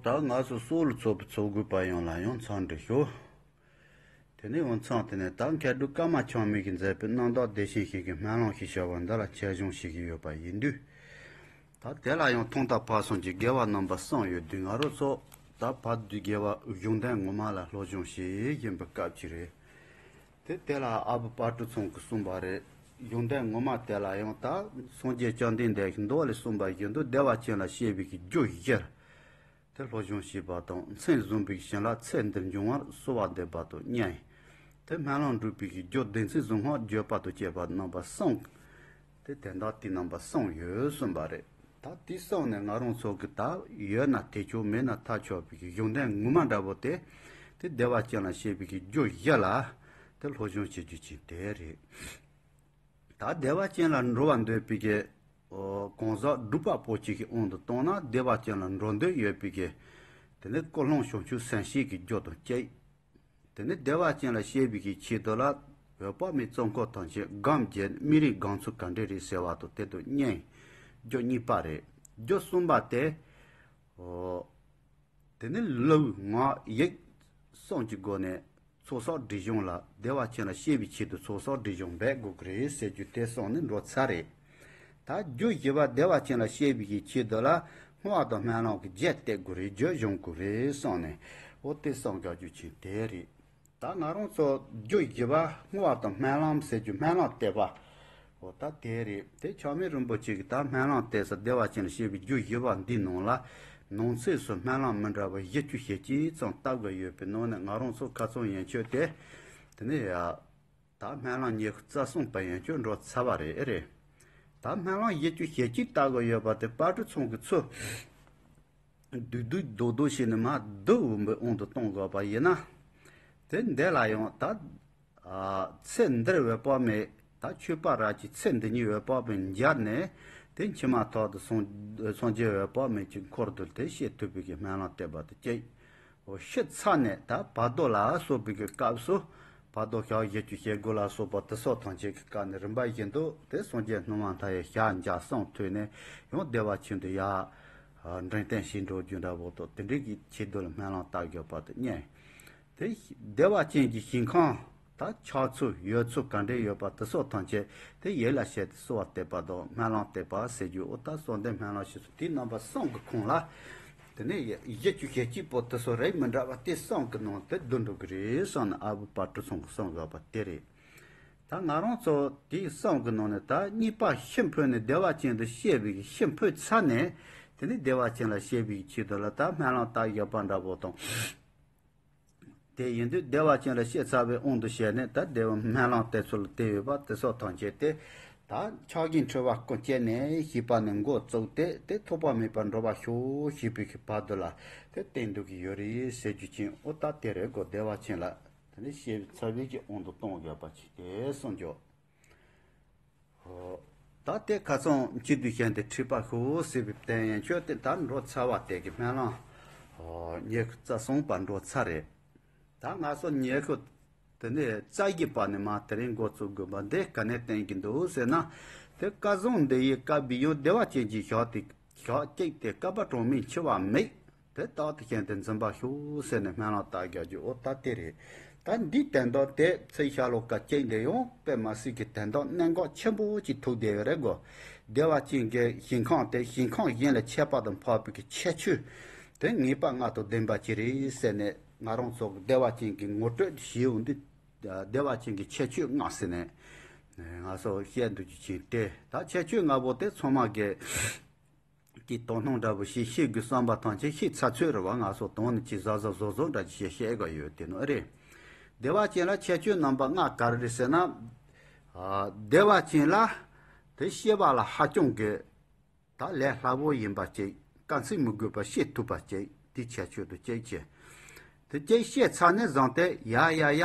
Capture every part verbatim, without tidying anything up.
ད་ང་ཚོ་སོག་ལུ་ཚོགས་པའི་ཚོགས་དགོས་པ་ཡོངས་ལ་ཡང་འཚམས་འདྲི་ཞུ། དེ་ནས་འོ་འཚམས་དེ་ནས་ད་མཁས་གྲུབ་ཀརྨ་ཆགས་མེད་ཀྱིས་མཛད་པའི་རྣམ་དག་བདེ་ཆེན་ཞིག་གི་སྨོན་ལམ་ཞེས་བྱ་བ་འདི་ལ་ཆེད་སྦྱོང་བྱེད་ཀྱི་ཡོད་པ་ཡིན་དུས། ད་དེ་ལ་ཡང་ཐོག་མཐའ་བར་གསུམ་གྱི་དགེ་བ་རྣམ་པ་གསུམ་ཡོད་དུས། ང་རང་ཚོ་ད་བར་དུ་དགེ་བ་གཞུང་དོན་ངོ་མ་ལ་སློབ་སྦྱོང་བྱེད་བཞིན་པའི་སྐབས་ཅིག་རེད། དེ་དེ་ལ་ཨ་བུ་དཔལ་སྤྲུལ་ཚང་གིས་གསུངས་པ་རེད། གཞུང་དོན་ངོ་མ་དེ་ལ་ཡང་ད་སངས་རྒྱས་བཅོམ་ལྡན་འདས་ཀྱིས་མདོ་ལས་གསུངས་པ་བཞིན་དུ་བདེ་བ་ཅན་ལ་སྐྱེ་བའི་གི་རྒྱུ་བཞི། དེ་སློབ་སྦྱོང་བྱེད་པ་དང་། མཚན་བཟུང་བའི་བྱིན་རླབས་ཚེ་འདིར་འབྱུང་བར་གསོལ་བ་འདེབས་པ་དང་གཉིས། དེ་སྨོན་ལམ་འགྲུབ་པའི་གི་རྒྱུ་བདེན་ཚིག་གཟུངས་སྔགས་བརྗོད་པ་དང་བཅས་པ་རྣམ་པ་གསུམ། དེ་དེ་འདྲ་དེ་རྣམ་པ་གསུམ་ཡོད་གསུངས་པ་རེད། ད་དེ་གསུམ་ནས་ང་རང་ཚོ་གི་ད་ཡོད་ན་དེ་ཆོག་མེད་ན་ཐ་ཆོད་པའི་གི་གཞུང་དོན་ངོ་མ་འདྲ་པོ་དེ། དེ་བདེ་བ་ཅན་ལ་སྐྱེ་བའི་གི་རྒྱུ་བཞི་ལ། དེ་སློབ་སྦྱོང་བྱེད་རྒྱུ་ཅིག་དེ་རེད། ད་བདེ་བ་ཅན་ལ་འགྲོ་བར་འདོད་པའི་གི་གང་ཟག་སྒྲུབ་པ་པོ་ཅིག་གི་དབང་དུ་བཏང་ན། བདེ་བ་ཅན་ལ་འགྲོ་འདོད་ཡོད་པའི་གི། དེ་ནི་ཀུན་སློང་བྱང་ཆུབ་སེམས་བསྐྱེད་ཀྱི་རྒྱུ་དང་གཅིག་དེ་ནི་བདེ་བ་ཅན་ལ་སྐྱེ་བའི་གི་ཆེད་དུ་ལ། འོད་དཔག་མེད་ཙོང་ཁ་ཐམས་ཅད་སྒོམ་བྱས་ནས་དམིགས་རིམ་སྒོམ་ཚུལ་ག་འདྲ་རེད་ཟེར་བ་དང་དེ་དང་གཉིས། རྒྱུ་གཉིས་པ་རེད། རྒྱུ་གསུམ་པ་དེ། འོ། དེ་ནི་ལུགས་ངག་ཡིད་གསུམ་གྱི་སྒོ་ནས་ཚོགས་བསགས་སྒྲིབ་སྦྱོང་ལ། བདེ་བ་ཅན་ལ་སྐྱེ་བའི་ཆེད་དུ་ཚོགས་བསགས་སྒྲིབ་སྦྱོང་འབད་དགོས་ཀྱི་རེད་ཟེར་རྒྱུ་དེ་གསུངས་ནས་འགྲོ་ཚར་རེད། ད་རྒྱུ་བཞི་པ་བདེ་བ་ཅན་ལ་སྐྱེ་བའི་གི་ཆེད་དུ་ལ། བསྔོ་བ་དང་སྨོན་ལམ་གྱི་རྒྱས་བཏབ་དགོས་རེད། རྒྱུ་སྦྱོང་དགོས་རེད་གསུངས་ནས། འོ་དེ་གསུངས་དགོས་རྒྱུ་ཅིག་དེ་རེད། ད་ང་རང་ཚོ་རྒྱུ་བཞི་པ་བསྔོ་བ་དང་སྨོན་ལམ་ཟེར་རྒྱུ་སྨོན་ལམ་བཏབ་པ། འོ་ད་དེ་རེད། དེ་ཆགས་མེད་རིན་པོ་ཆེ་གིས་ད་སྨོན་ལམ་བཏབ་ས་བདེ་བ་ཅན་ལ་སྐྱེ་བའི་རྒྱུ་བཞི་པ་འདིའི་ནང་ལ། ནང་གསེས་སུ་སྨོན་ལམ་མི་འདྲ་བ་བཞི་བཅུ་ཞེ་གཅིག་ཙམ་བཏབ་དགོས་ཡོད་པའི་ནང་ནས། ང་རང་ཚོ་ཁ་སང་ཡན་ཆོད་དེ། དེ་ནས་ཡ། ད་སྨོན་ལམ་ཉི་ཤུ་རྩ་གསུམ་པ་ཡན་ཆོད་འགྲོ་ཚར་བ་རེད། ཨེ་རེད། ད་སྨོན་ལམ་བཞི་བཅུ་ཞེ་གཅིག་བཏབ་དགོས་ཡོད་པ་དེ་དཔལ་སྤྲུལ་ཚང་གིས་ཚུར་བསྡུས་བསྡུས་རྡོག་རྡོག་བྱས་ནས་མར་བསྡུ་འོས་པའི་དབང་དུ་གཏོང་དགོས་པ་ཡིན་ན། དེ་འདི་ལ་ཡང་ད། ཨ། ཚེ་འདིར་འོད་དཔག་མེད། ད་ཆོས་པ་ར་གྱི་ཚེ་འདི་ཉིད་འོད་དཔག་མེད་མཇལ་ནས། དེ་ཕྱི་མ་ཐོག་ཏུ་སངས་སངས་རྒྱས་འོད་དཔག་མེད་ཀྱི་འཁོར་དུ་དེ་སྐྱེ་ཐུབ་པའི་གི་སྨོན་ལམ་བཏབ་པ་དེ་གཅིག་འོ་ཤི་ཚར་ནས་ད་བར་དོ་ལ་སོགས་པའི་གི་སྐབས་སུ། བར་དོ་ཞག་བཞི་བཅུ་ཞེ་དགུ་ལ་སོགས་པ་དེ་སོགས་ཐམས་ཅད་ཀྱི་སྐབས་ནས་རིམ་པ་བཞིན་དུ་དེ་སངས་རྒྱས་སྣང་བ་མཐའ་ཡས་ཞལ་མཇལ་གསུང་ཐོས་ནས་ཡང་བདེ་བ་ཅན་དུ་ཡར་འདྲེན་བསྟན་ཞིག་འགྲོ་རྒྱུ་འདྲ་པོ་དང་། དེ་འདྲའི་གི་ཆེད་དུ་ལ་སྨོན་ལམ་བཏབ་དགོས་པ་དེ་གཉིས། དེ་བདེ་བ་ཅན་གྱི་ཞིང་ཁམས་ད་ཆགས་ཚུལ་ཡོད་ཚུལ་ག་འདྲ་ཡོད་པ་དེ་སོགས་ཐམས་ཅད་དེ་ཡིད་ལ་བྱས་ཏེ་གསོལ་བ་བཏབ་པ་དང་སྨོན་ལམ་བཏབ་པ་ཟེར་རྒྱུ། འོ་ད་གསོལ་འདེབས་སྨོན་ལམ་ཞེས་སོགས་དེའི་རྣམ་པ་གསུམ་གྱི་ཁོངས་ལ། དེ་ནས་བཞི་བཅུ་ཞེ་གཅིག་པོ་དེ་ཚོ་རིགས་མི་འདྲ་བ་དེ་གསུམ་གྱི་ནང་དེ་བསྡུ་འགྲོ་གི་རེད་བསམ་ནས་ཨ་བུ་དཔལ་སྤྲུལ་ཚང་གིས་གསུང་དགོས་པ་དེ་རེད། ད་ང་རང་ཚོ་དེའི་གསུམ་གྱི་ནང་ནས་ད་གཉིས་པ་ཤི་འཕོས་ནས་བདེ་བ་ཅན་དུ་སྐྱེ་བའི་ཤི་འཕོས་ཚར་ནས། དེ་ནས་བདེ་བ་ཅན་ལ་སྐྱེ་བའི་ཆེད་དུ་ལ་ད་སྨོན་ལམ་བཏབ་ཡོད་པ་འདྲ་པོ་དང་། དེ་ཡིན་དུས་བདེ་བ་ཅན་ལ་སྐྱེ་ཚར་བའི་དབང་དུ་བྱས་ནས་ད་བདེ་བ་སྨོན་ལམ་བཏབ་ཚུལ་ལ་བལྟས་ཡོད་པ་དེ་སོགས་ཐམས་ཅད་དེ། ད་ཆགས་ཞེན་འཁྲུལ་བ་ཀུན་བཅད་ནས་ཞེས་པ་ནས་འགོ་བཙུགས་ཏེ། དེ་ཐོགས་པ་མེད་པར་འགྲོ་བར་ཤོག་ཞེས་པའི་གི་བར་དུ་ལ་དེ་བསྟན་འདུག་གི་ཡོད་རེད་ཟེར་རྒྱུ་ཅན། འོ་ད་དེ་རེད་གོ། བདེ་བ་ཅན་ལ་དེ་ནས་སྐྱེ་ཚར་བའི་གི་དབང་དུ་གཏོང་དགོས་པ་ཅིག་དེ་གསུངས་ཀྱོག་ད་དེ་ཁ་སང་མཆོད་བསྟོད་བྱས་ཏེ་ཁྲིད་པ་ཤོག་ཟེར་བའི་དོན་ཡན་ཆོད་དེ་ད་འགྲོ་ཚར་བ་དེ་གི་སྨོན་ལམ་ཉི་ཤུ་རྩ་གསུམ་པ་འགྲོ་ཚར་རེད། ད་ང་ཚོ་ཉི་ཤུ་དེ་ནས་རྩ་བཞི་པ་ནས་མར་དེ་རིང་འགོ་བཙུགས་དགོས་པ་འདི་ག་ནས་བསྟན་གྱི་འདུག་ཟེར་ན། དེ་སྐལ་བཟང་འདི་ཡི་བསྐལ་པའི་ཡང་བདེ་བ་ཅན་གྱི་ཞག་དེ་ཞག་གཅིག་དེ་བསྐལ་པ་གྲངས་མེད་འཆི་བ་མེད། དེ་རྟག་ཏུ་བྱས་ཏེ་འཛིན་པར་ཤོག་ཟེར་ནས་སྨོན་ལམ་བཏབ་རྒྱག་རྒྱུ། འོ་ད་དེ་རེད། ད་འདིའི་དོན་དག་དེ་ཚེ་ཤར་ལྷོ་ཀ་གཅིག་འདི་ཡང་དཔེ་མ་སྲིད་ཀྱི་དོན་དག་གནད་འགག་ཆེན་པོ་ཅིག་ཐུག་བསྡད་ཡོད་རེད་གོ། བདེ་བ་ཅན་གྱི་ཞིང་ཁམས་དེ་ཞིང་ཁམས་གཞན་ལས་ཁྱད་པར་དུ་འཕགས་པའི་གི་ཁྱད་ཆོས་དེ་ངེས་པ་ལྔ་དང་ལྡན་པ་ཅིག་རེད་ཟེར་ནས། ང་རང་ཚོ་བདེ་བ་ཅན་གྱི་ངོ་སྤྲོད་ཞུས་འོང་དུས། བདེ་བ་ཅན་གྱི་ཁྱད་ཆོས་ལྔ་ཟེར་ནས་ང་ཚོ་བཤད་འདུག་རྒྱུ་ཅན་དེ། ད་ཁྱད་ཆོས་ལྔ་པོ་དེ་ཚང་མ་གི་ཀྱི་དོ་སྣང་འདྲ་པོ་ཞིག་ཤེས་དགོས་བསམ་པ་ཐམས་ཅད་ཤེས་ཚར་ཚོད་རེད་བ། ང་ཚོ་དོན་ནི་ཅི་གཟབ་གཟབ་བཟོ་བཟོ་འདྲ་ཅིག་བཤད་བཤད་དགོས་ཡོད་དེ་ནོ་ཨེ་རེད། བདེ་བ་ཅན་ལ་ཁྱད་ཆོས་རྣམ་པ་ལྔ་ག་རེ་རེད་ཟེར་ན། ཨ། བདེ་བ་ཅན་ལ་དེ་སྐྱེ་བ་ལ་ཧ་ཅང་གི་ད་ལས་སླ་པོ་ཡིན་པ་ཅིག་དཀའ་ཚེགས་མི་དགོས་པར་སྐྱེ་ཐུབ་པ་ཅིག་དེ་ཁྱད་ཆོས་དུ་གཅིག་བྱས། དེ་གཅིག་བཤད་ཚར་ནས་བཟུང་སྟེ་ཡ་ཡ་ཡ།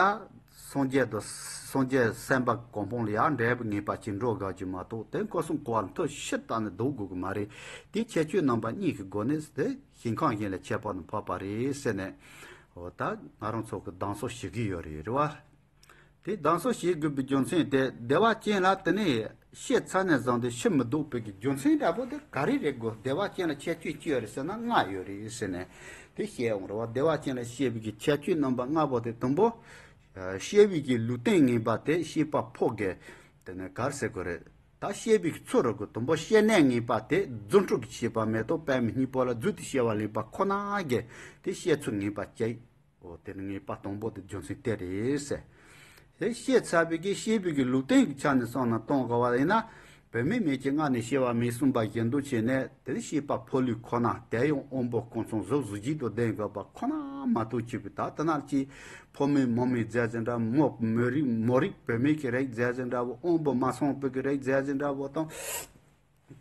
སངས་རྒྱས་དང་སངས་རྒྱས་སེམས་དཔའ་གོ་འཕང་ལ་ཡར་འགྲོ་བའི་ངེས་པ་ཅིག་འགྲོ་དགོས་ཀྱི་མ་གཏོགས། དེ་སྐུ་གསུམ་གོ་བ་ལ་ཐུག་ཕྱིར་བལྟས་ནས་སྡོད་དགོས་ཀྱི་མ་རེད། དེ་ཁྱད་ཆོས་རྣམ་པ་གཉིས་ཀྱི་སྒོ་ནས་དེ་ཞིང་ཁམས་གཞན་ལས་ཁྱད་པར་དུ་འཕགས་པ་རེད་ཟེར་ནས། འོ་ད་ང་རང་ཚོ་གི་གདམས་ངག་ཞུ་གི་ཡོད་རེད། རེད་བ། དེ་གདམས་ངག་ཞུ་དགོས་པའི་རྒྱུ་མཚན་དེ་བདེ་བ་ཅན་ལ་དེ་ནས། བཤད་ཚར་ནས་བཟུང་སྟེ་ཤི་མི་ལྡོག་པའི་གི་རྒྱུ་མཚན་འདྲ་པོ་དེ་ག་རེ་རེད་གོ། བདེ་བ་ཅན་ལ་ཁྱད་ཆོས་ཅི་ཡོད་རེད་ཟེར་ན་ལྔ་ཡོད་རེད་ཟེར་ནས་དེ་བཤད་འོང་རེད་བ། བདེ་བ་ཅན་ལ་བཤད་པའི་གི་ཁྱད་ཆོས་རྣམ་པ་ལྔ་པོ་དེ། དང་པོ། བཤད་པའི་གི་ལུས་རྟེན་ངེས་པ་དེ་བཤད་པ་ཕོ་གི། དེ་ནས་ག་རེ་ཟེར་དགོས་རེད། ད་བཤད་པའི་གི་ཚུལ་རེད་གོ། དང་པོ་བཤད་གནས་ངེས་པ་དེ། རྫུ་འཕྲུལ་གྱི་བཤད་པ་མེ་ཏོག་པད་མ་སྙིང་པོ་ལ་རྫུས་ཏེ་བཤད་པ་ལེན་པ་ཁོ་ན་གི་དེ་བཤད་ཚུལ་ངེས་པ་བཅས། འོ་དེ་ནི་ངེས་པ་དང་པོ་དེ་རྒྱུ་མཚན་དེ་རེད་ཟེར། དེ་བཤད་ཚར་བའི་གི་བཤད་པའི་གི་ལུས་རྟེན་གྱི་ཆ་ནས་བསམ་ན་གཏོང་དགོས་པ་ཡིན་ན། བུད་མེད་མེད་ཀྱི་སྔ་ནས་སྐྱེ་བ་མེད་གསུངས་པ་བཞིན་དུ་བྱས་ནས། དེ་བཤད་པ་ཕོ་ལུས་ཁོ་ན། དེ་ཡང་དབང་པོ་སྐུ་མཚམས་གཟུགས་གཟུགས་བརྗིད་དུ་ལྡན་དགོས་པ་ཁོ་ན་མ་གཏོགས་ཅི་བུ་ད་དེ་ན་ཅི། ཕོ་མོའི་མོ་མོའི་རྫས་ཟིན་འདྲ། མོ་མོ་རིགས་མོ་རིགས་བུད་མེད་ཀྱི་རིགས་རྫས་ཟིན་འདྲ་བོ། དབང་པོ་མ་ཚང་བུ་གི་རིགས་རྫས་ཟིན་འདྲ་བོ་དང་།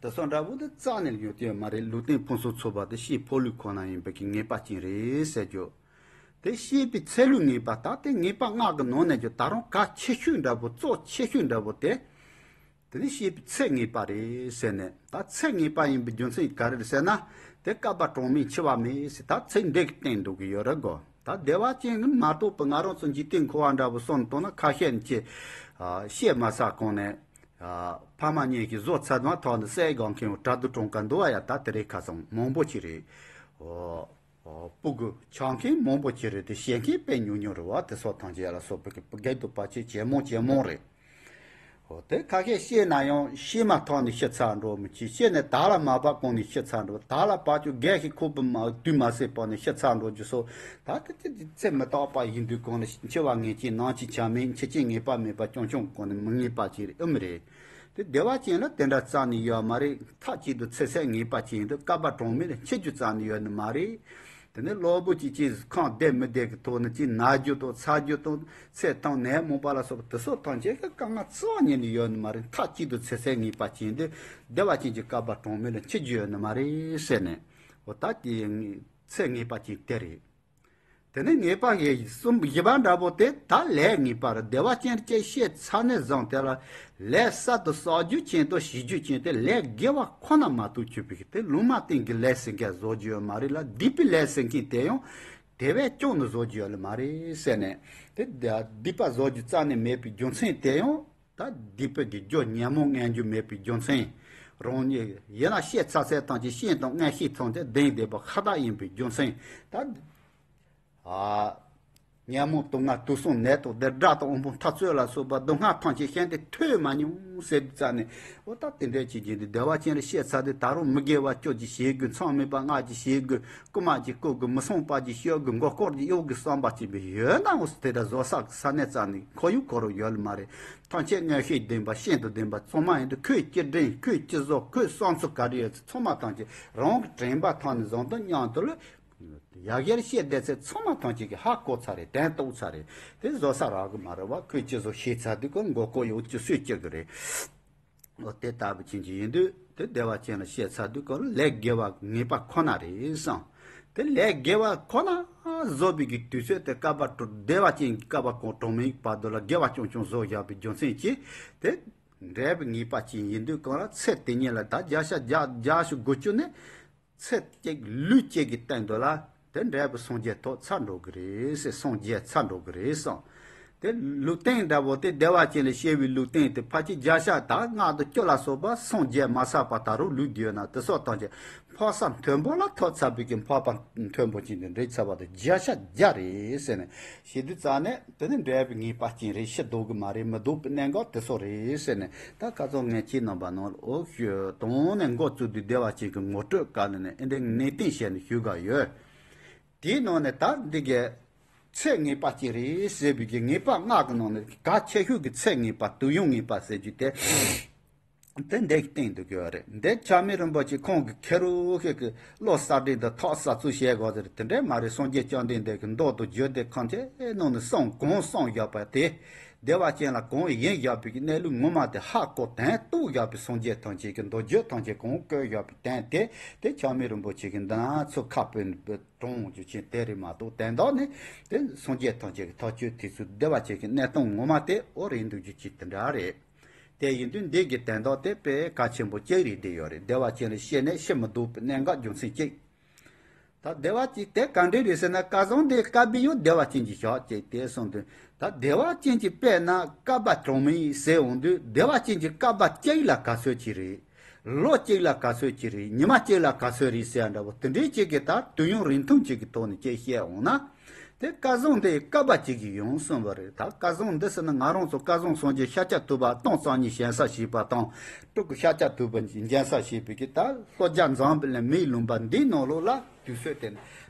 དེ་སོགས་འདྲ་བོ་དེ་རྩ་ནས་ཡོད་ཀྱི་མ་རེད། ལུས་རྟེན་ཕུན་སུམ་ཚོགས་པ་དེ་བཤད་ཕོ་ལུས་ཁོ་ན་ཡིན་པའི་གི་ངེས་པ་ཅན་རེད་ཟེར་རྒྱུ། དེ་བཤད་པའི་ཚེ་ལུས་ངེས་པ་ད་དེ་ངེས་པ་ལྔ་གི་ནང་ནས་ཀྱང་ད་རུང་གལ་ཆེ་ཤོས་འདྲ་བོ། གཙོ་ཆེ་ཤོས་འདྲ་བོ་དེ། དེ་ནི་བཤད་པའི་ཚེ་ངེས་པ་རེད་ཟེར་ནས། ད་ཚེ་ངེས་པ་ཡིན་པའི་རྒྱུ་མཚན་ག་རེ་རེད་ཟེར་ན། དེ་བསྐལ་པ་གྲངས་མེད་འཆི་བ་མེད་ཟེར་ད་ཚིག་འདི་གི་སྟེང་འདུག་གི་ཡོད་རེད་གོ། ད་བདེ་བ་ཅན་གྱི་མ་གཏོགས་པའི་ང་རང་ཚོ་འཇིག་རྟེན་འཁོར་བ་འདྲ་བོ་སོང་བཏང་ན། ཁ་ཤས་ནི་ཅི། ཨ། བཤད་མ་ཚར་གོང་ནས། ཨ། ཕ་མ་གཉིས་ཀྱིས་བཟོ་ཚར་མ་ཐག་ནས་བསད་དགོས་མཁན་བྲག་རྡོ་གྲོང་ཁ་འདུག་བ་ཡ། ད་དེ་རིགས་ཁ་སང་མང་པོ་ཅིག་རེད། ཨོ། ཨོ། སྤུ་གུ་ཆགས་མཁན་མང་པོ་ཅིག་རེད་དེ། བཤད་མཁན་དཔེ་ཉུང་ཉུང་རེད་བ། དེ་སོགས་ཐམས་ཅད་ལ་སོགས་པའི་གི་སྒེར་དུ་བར་ཆད་ཇེ་མང་ཇེ་མང་རེད། འོ་དེ་ཁ་ཤས་བཤད་ན་ཡང་བཤད་མ་ཐག་ནས་ཤི་ཚར་འགྲོ་མི་ཅིག། བཤད་ནས་དར་ལ་མ་བབས་གོང་ནས་ཤི་ཚར་འགྲོ། དར་ལ་བབས་ཀྱང་སྒལ་ཞིག་ཁུག་པ་མ་དུས་མ་ཟད་བབས་ནས་ཤི་ཚར་འགྲོ་རྒྱུ་སོགས། ད་དེ་དེ་དེ་ཚེ་མི་རྟག་པ་ཡིན་དུས་གང་ལ་འཆི་བ་ངེས་ཅན། ནམ་འཆི་ཆ་མེད། འཆི་རྐྱེན་ངེས་པ་མེད་པ། རྐྱང་རྐྱང་གང་ནས་མི་ངེས་པ་ཅིག་རེད། ཨེ་མི་རེད། དེ་བདེ་བ་ཅན་ལ་དེ་འདྲ་རྩ་ནས་ཡོད་མ་རེད། མཐའ་གཅིག་ཏུ་ཚེ་ཚད་ངེས་པ་ཅན་ཡིན་དུས། བསྐལ་པ་གྲངས་མེད་ལ་འཆི་རྒྱུ་རྩ་ནས་ཡོད་ནི་མ་རེད། དེ་ནས་གློ་བུར་གྱི་ཅིག་ཁམས་བདེ་མི་བདེ་གི་ཐོག་ནས་ཅིག་ན་རྒྱུ་དང་ཚ་རྒྱུ་དང་ཚེ་དང་ནད་མུག་པ་ལ་སོགས་པ་དེ་སོགས་ཐམས་ཅད་ཀྱི་དཀའ་ངལ་རྩ་བ་ཉིད་ནས་ཡོད་ནི་མ་རེད། མཐའ་གཅིག་ཏུ་ཚེ་ཚད་ངེས་པ་ཅན་དེ་བདེ་བ་ཅན་གྱི་བསྐལ་པ་གྲངས་མེད་ལ་འཆི་རྒྱུ་ཡོད་ནི་མ་རེད་ཟེར་ནས། འོ་ད་དེ་ཚེ་ངེས་པ་ཅན་དེ་རེད། དེ་ནས་ངེས་པ་གཞི་གསུམ་བཞི་པ་འདྲ་པོ་དེ་ད་ལས་ངེས་པ་རེད། བདེ་བ་ཅན་ཅེས་བཤད་ཚར་ནས་བཟུང་དེ་ལ་ལས་གསར་དུ་བསགས་རྒྱུ་ཅན་དང་བྱེད་རྒྱུ་ཅན་དེ་ལས་དགེ་བ་ཁོ་ན་མ་གཏོགས་ཅི་བྱེད་ཀྱི་དེ། ལུང་མ་བསྟན་གྱི་ལས་ཟེར་མཁན་བཟོ་རྒྱུ་ཡོད་མ་རེད་ལ། སྡིག་པའི་ལས་ཟེར་མཁན་དེ་ཡང་དེ་བས་ཀྱང་ནི་བཟོ་རྒྱུ་ཡོད་ལ་མ་རེད་ཟེར་ནས། དེ་སྡིག་པ་བཟོ་རྒྱུ་རྩ་ནས་མེད་པའི་རྒྱུ་མཚན་དེ་ཡང་ད་སྡིག་པའི་གི་རྒྱུ་ཉོན་མོངས་མངོན་རྒྱུ་མེད་པའི་རྒྱུ་མཚན། རང་ཉིད་ཡིན་ན་བཤད་ཚར་ཚད་ཐམས་ཅད་ཤིན་ཏུ་མངོན་ཤེས་ཐམས་ཅད་ལྡན་བསྡད་པ་ཤ་སྟག་ཡིན་པའི་རྒྱུ་མཚན། ད་ཨ། ཉོན་མོངས་དུག་ལྔ་དུག་གསུམ་ནད་དང་བདེ། དགྲ་དང་དབང་པོ་འཐབ་རྩོད་ལ་སོགས་པ་སྡུག་བསྔལ་ཐམས་ཅད་ཤིན་ཏུ་ཐོས་མ་མྱོང་ཟེར་དུས་ཙ་ནས། འོ་ད་དེ་འདྲའི་ཅིག་བྱས་ཏེ་བདེ་བ་ཅན་ལ་བཤད་ཚར་དུས་ད་རུང་མི་དགེ་བ་བཅུ་ཅིག་བྱེད་དགོས། མཚམས་མེད་པ་ལྔ་ཅིག་བྱེད་དགོས། རྐུ་མ་ཅིག་རྐུ་དགོས། མི་སྲུན་པ་ཅིག་གཅོད་དགོས། མགོ་སྐོར་ཅིག་གཡུག་དགོས་བསམ་པ་ཅིག་བྱེད་ཡོད་ནའང་དེ་འདྲ་བཟོ་ས་ས་གནས་རྩ་ནས་ཁོར་ཡུག་ཁོ་རང་ཡོད་ལ་མ་རེད། ཐམས་ཅད་མངོན་ཤེས་ལྡན་པ་ཤིན་ཏུ་ལྡན་པ་ཚང་མ་ཡིན་དུས། ཁོས་ཅི་དྲན། ཁོས་ཅི་བཟོ། ཁོའི་བསམ་ཚུལ་ག་རེ་ཡོད། ཚང་མ་ཐམས་ཅད་རང་གི་དྲན་པ་ཐོག་ནས་བཟུང་དུས་མཉམ་དུ་ལ། ཡ་གིར་བཤད་བསྡད་ཚད་ཚང་མ་ཐམས་ཅད་ཀྱིས་ཧ་གོ་ཚར་རེད། དོན་རྟོགས་ཚར་རེད། དེ་བཟོ་ས་རག་གི་མ་རེད་བ། ཁོས་ཅི་བཟོ་ཤེས་ཚར་དུས་ཁོ་མགོ་སྐོར་གཡུག་ཅི་གསོད་ཅི་གི་རེད། འོ་དེ་ལྟ་བུ་ཅན་ཅིག་ཡིན་དུས་དེ་བདེ་བ་ཅན་ལ་བཤད་ཚར་དུས་ཁོ་ལ་ལས་དགེ་བ་ངེས་པ་ཁོ་ན་རེད་བསམ། དེ་ལས་དགེ་བ་ཁོ་ན་བཟོ་བའི་གི་དུས་ཚོད་དེ་བསྐལ་པ་གྲོ་བདེ་བ་ཅན་གྱི་བསྐལ་པ་གང་གྲངས་མེད་བར་དུ་ལ་དགེ་བ་རྐྱང་རྐྱང་བཟོ་བཞག་པའི་རྒྱུ་མཚན་གྱིས་དེ་འབྲས་བུ་ངེས་པ་ཅན་ཡིན་དུས་གང་ལ་ཚེ་དེ་ཉིད་ལ་ད་བརྒྱ་ཆ་བརྒྱ་བརྒྱ་ཞིག་དགུ་བཅུ་ནི། ཚེ་གཅིག་ལུས་གཅིག་གི་སྟེང་དུ་ལ་དེ་འབྲས་བུ་སངས་རྒྱས་ཐོབ་ཚར་འགྲོ་གི་རེད་ཟེར། སངས་རྒྱས་ཚར་འགྲོ་གི་རེད་བསམ། དེ་ལུས་རྟེན་འདྲ་བོ་དེ་བདེ་བ་ཅན་ལ་བཤད་པའི་ལུས་རྟེན་དེ་ཕལ་ཆེར་བརྒྱ་ཆ་ད་ལྔ་དང་བཅུ་ལ་སོགས་པ་སངས་རྒྱས་མ་ཚར་བ་ད་རུང་ལུས་བསྡད་ཡོད་ན་དེ་སོགས་ཐམས་ཅད་འཕགས་ས་མཐོན་པོ་ལ་ཐོབ་ཚར་བའི་གི་འཕགས་པ་མཐོན་པོ་ཅན་དེ་འདྲའི་ཚར་བ་དེ་བརྒྱ་ཆ་བརྒྱ་རེད་ཟེར་ནས་བཤད་དུས་ཙ་ནས། དེ་ནི་འབྲས་བུ་ངེས་པ་ཅན་རེད། ཤི་ལྡོག་གི་མ་རེད། མི་ལྡོག་པའི་གནད་འགག་དེ་ཚོ་རེད་ཟེར་ནས། ད་ཁ་སང་ངས་ཁྱེད་རྣམ་པ་ནང་ལ་འོ་ཞུ་དོན་ནས་འགོ་བཙུགས་དུས་བདེ་བ་ཅན་གྱི་ངོ་སྤྲོད་སྐབས་ལ་ནས་ཨེ་འདྲའི་གནས་བརྟན་བྱས་ནས་ཞུ་ག་ཡོད། དེའི་ནང་ནས་ད་འདི་གའི་ཚེ་ངེས་པ་ཅན་རེད་ཟེར་བའི་གི་ངེས་པ་ལྔ་གི་ནང་ནས་གལ་ཆེ་ཤོས་ཀྱི་ཚེ་ངེས་པ་དུས་ཡུན་ངེས་པ་ཟེར་རྒྱུ་དེ། དེ་འདྲའི་སྟེང་དུ་གི་བ་རེད། འདི་ཆགས་མེད་རིན་པོ་ཆེ་ཁོང་གི་ཁེ་རུ་ཤེ་གི་བློ་གསར་སྒྲེང་དུ་ཐག་གསར་ཚུལ་བྱེད་དགོས་ཟེར། དེ་འདྲའི་མ་རེད། སངས་རྒྱས་བཅོམ་ལྡན་འདས་ཀྱི་མདོ་དང་རྒྱུད་སྡེ་ཁམས་ཆེ་ནང་ནས་གསུངས་གང་གསུངས་བཞག་པ་དེ། བདེ་བ་ཅན་ལ་གང་ཡིན་བཞག་པའི་གནས་ལུགས་ངོ་མ་དེ་ཧ་གོ་དོན་རྟོགས་བཞག་པའི་སངས་རྒྱས་ཐམས་ཅད་ཀྱི་མདོ་རྒྱུད་ཐམས་ཅད་གང་བཀོད་བཞག་པའི་དོན་དེ། དེ་ཆགས་མེད་རིན་པོ་ཆེ་གི་འདི་ན་ཚུར་ཁ་བོད་ནས་དྲངས་རྒྱུ་ཆེན་དེ་རེད་མ་གཏོགས། དོན་དག་ནི་དེ་སངས་རྒྱས་ཐམས་ཅད་ཀྱི་ཐག་གཅོད་དེ་ཚོ་བདེ་བ་ཅན་གྱི་གནས་སྟངས་ངོ་མ་དེ་འོ་རེད་འདུག་རྒྱུ་ཆེན་དེ་འདྲ་རེད། དེ་ཡིན་དུས་འདི་གི་དོན་དག་དེ་དཔེ་གལ་ཆེན་པོ་གཅིག་རེད་བསྡད་ཡོད་རེད། བདེ་བ་ཅན་ལ་བཤད་ནས་ཤི་མི་ལྡོག་པའི་གནད་འགག་རྒྱུ་མཚན་གཅིག། ད་བདེ་བ་ཅན་དེ་ག་འདྲ་རེད་ཟེར་ན། སྐལ་བཟང་དེ་བསྐལ་པའི་ཡང་བདེ་བ་ཅན་གྱི་ཞག་གཅིག་དེ་གསུངས་དུས། ད་བདེ་བ་ཅན་གྱི་དཔེར་ན་བསྐལ་པ་གྲངས་མེད་ཟེར་འོང་དུས། བདེ་བ་ཅན་གྱི་བསྐལ་པ་གཅིག་ལ་ག་ཚོད་ཅིག་རེད། ལོ་གཅིག་ལ་ག་ཚོད་ཅིག་རེད། ཉི་མ་གཅིག་ལ་ག་ཚོད་རེད་ཟེར་འདྲ་བོ་དེ་འདྲའི་ཅིག་གི་ད་དུས་ཡུན་རིང་ཐུང་ཅིག་གི་ཐོག་ནས་ཅིག་བཤད་འོང་ན། དེ་སྐལ་བཟང་དེ་བསྐལ་པ་གཅིག་གི་ཡང་གསུངས་པ་རེད། ད་སྐལ་བཟང་འདི་ཟེར་ན་ང་རང་ཚོ་སྐལ་བཟང་སངས་རྒྱས་ཤཱཀྱ་ཐུབ་པ་སྟོང་རྩ་གཉིས་བྱང་ས་ཞེས་པ་དང་། སྤྲུལ་སྐུ་ཤཱཀྱ་ཐུབ་པ་འཇལ་ས་ཞེས་པའི་གི་ད་ལྷོ་རྒྱ་འཛམ་བུ་གླིང་མིའི་ལུང་པ་འདིའི་ནང་ལོགས་ལ་དུས་ཚོད་དེ་ནི་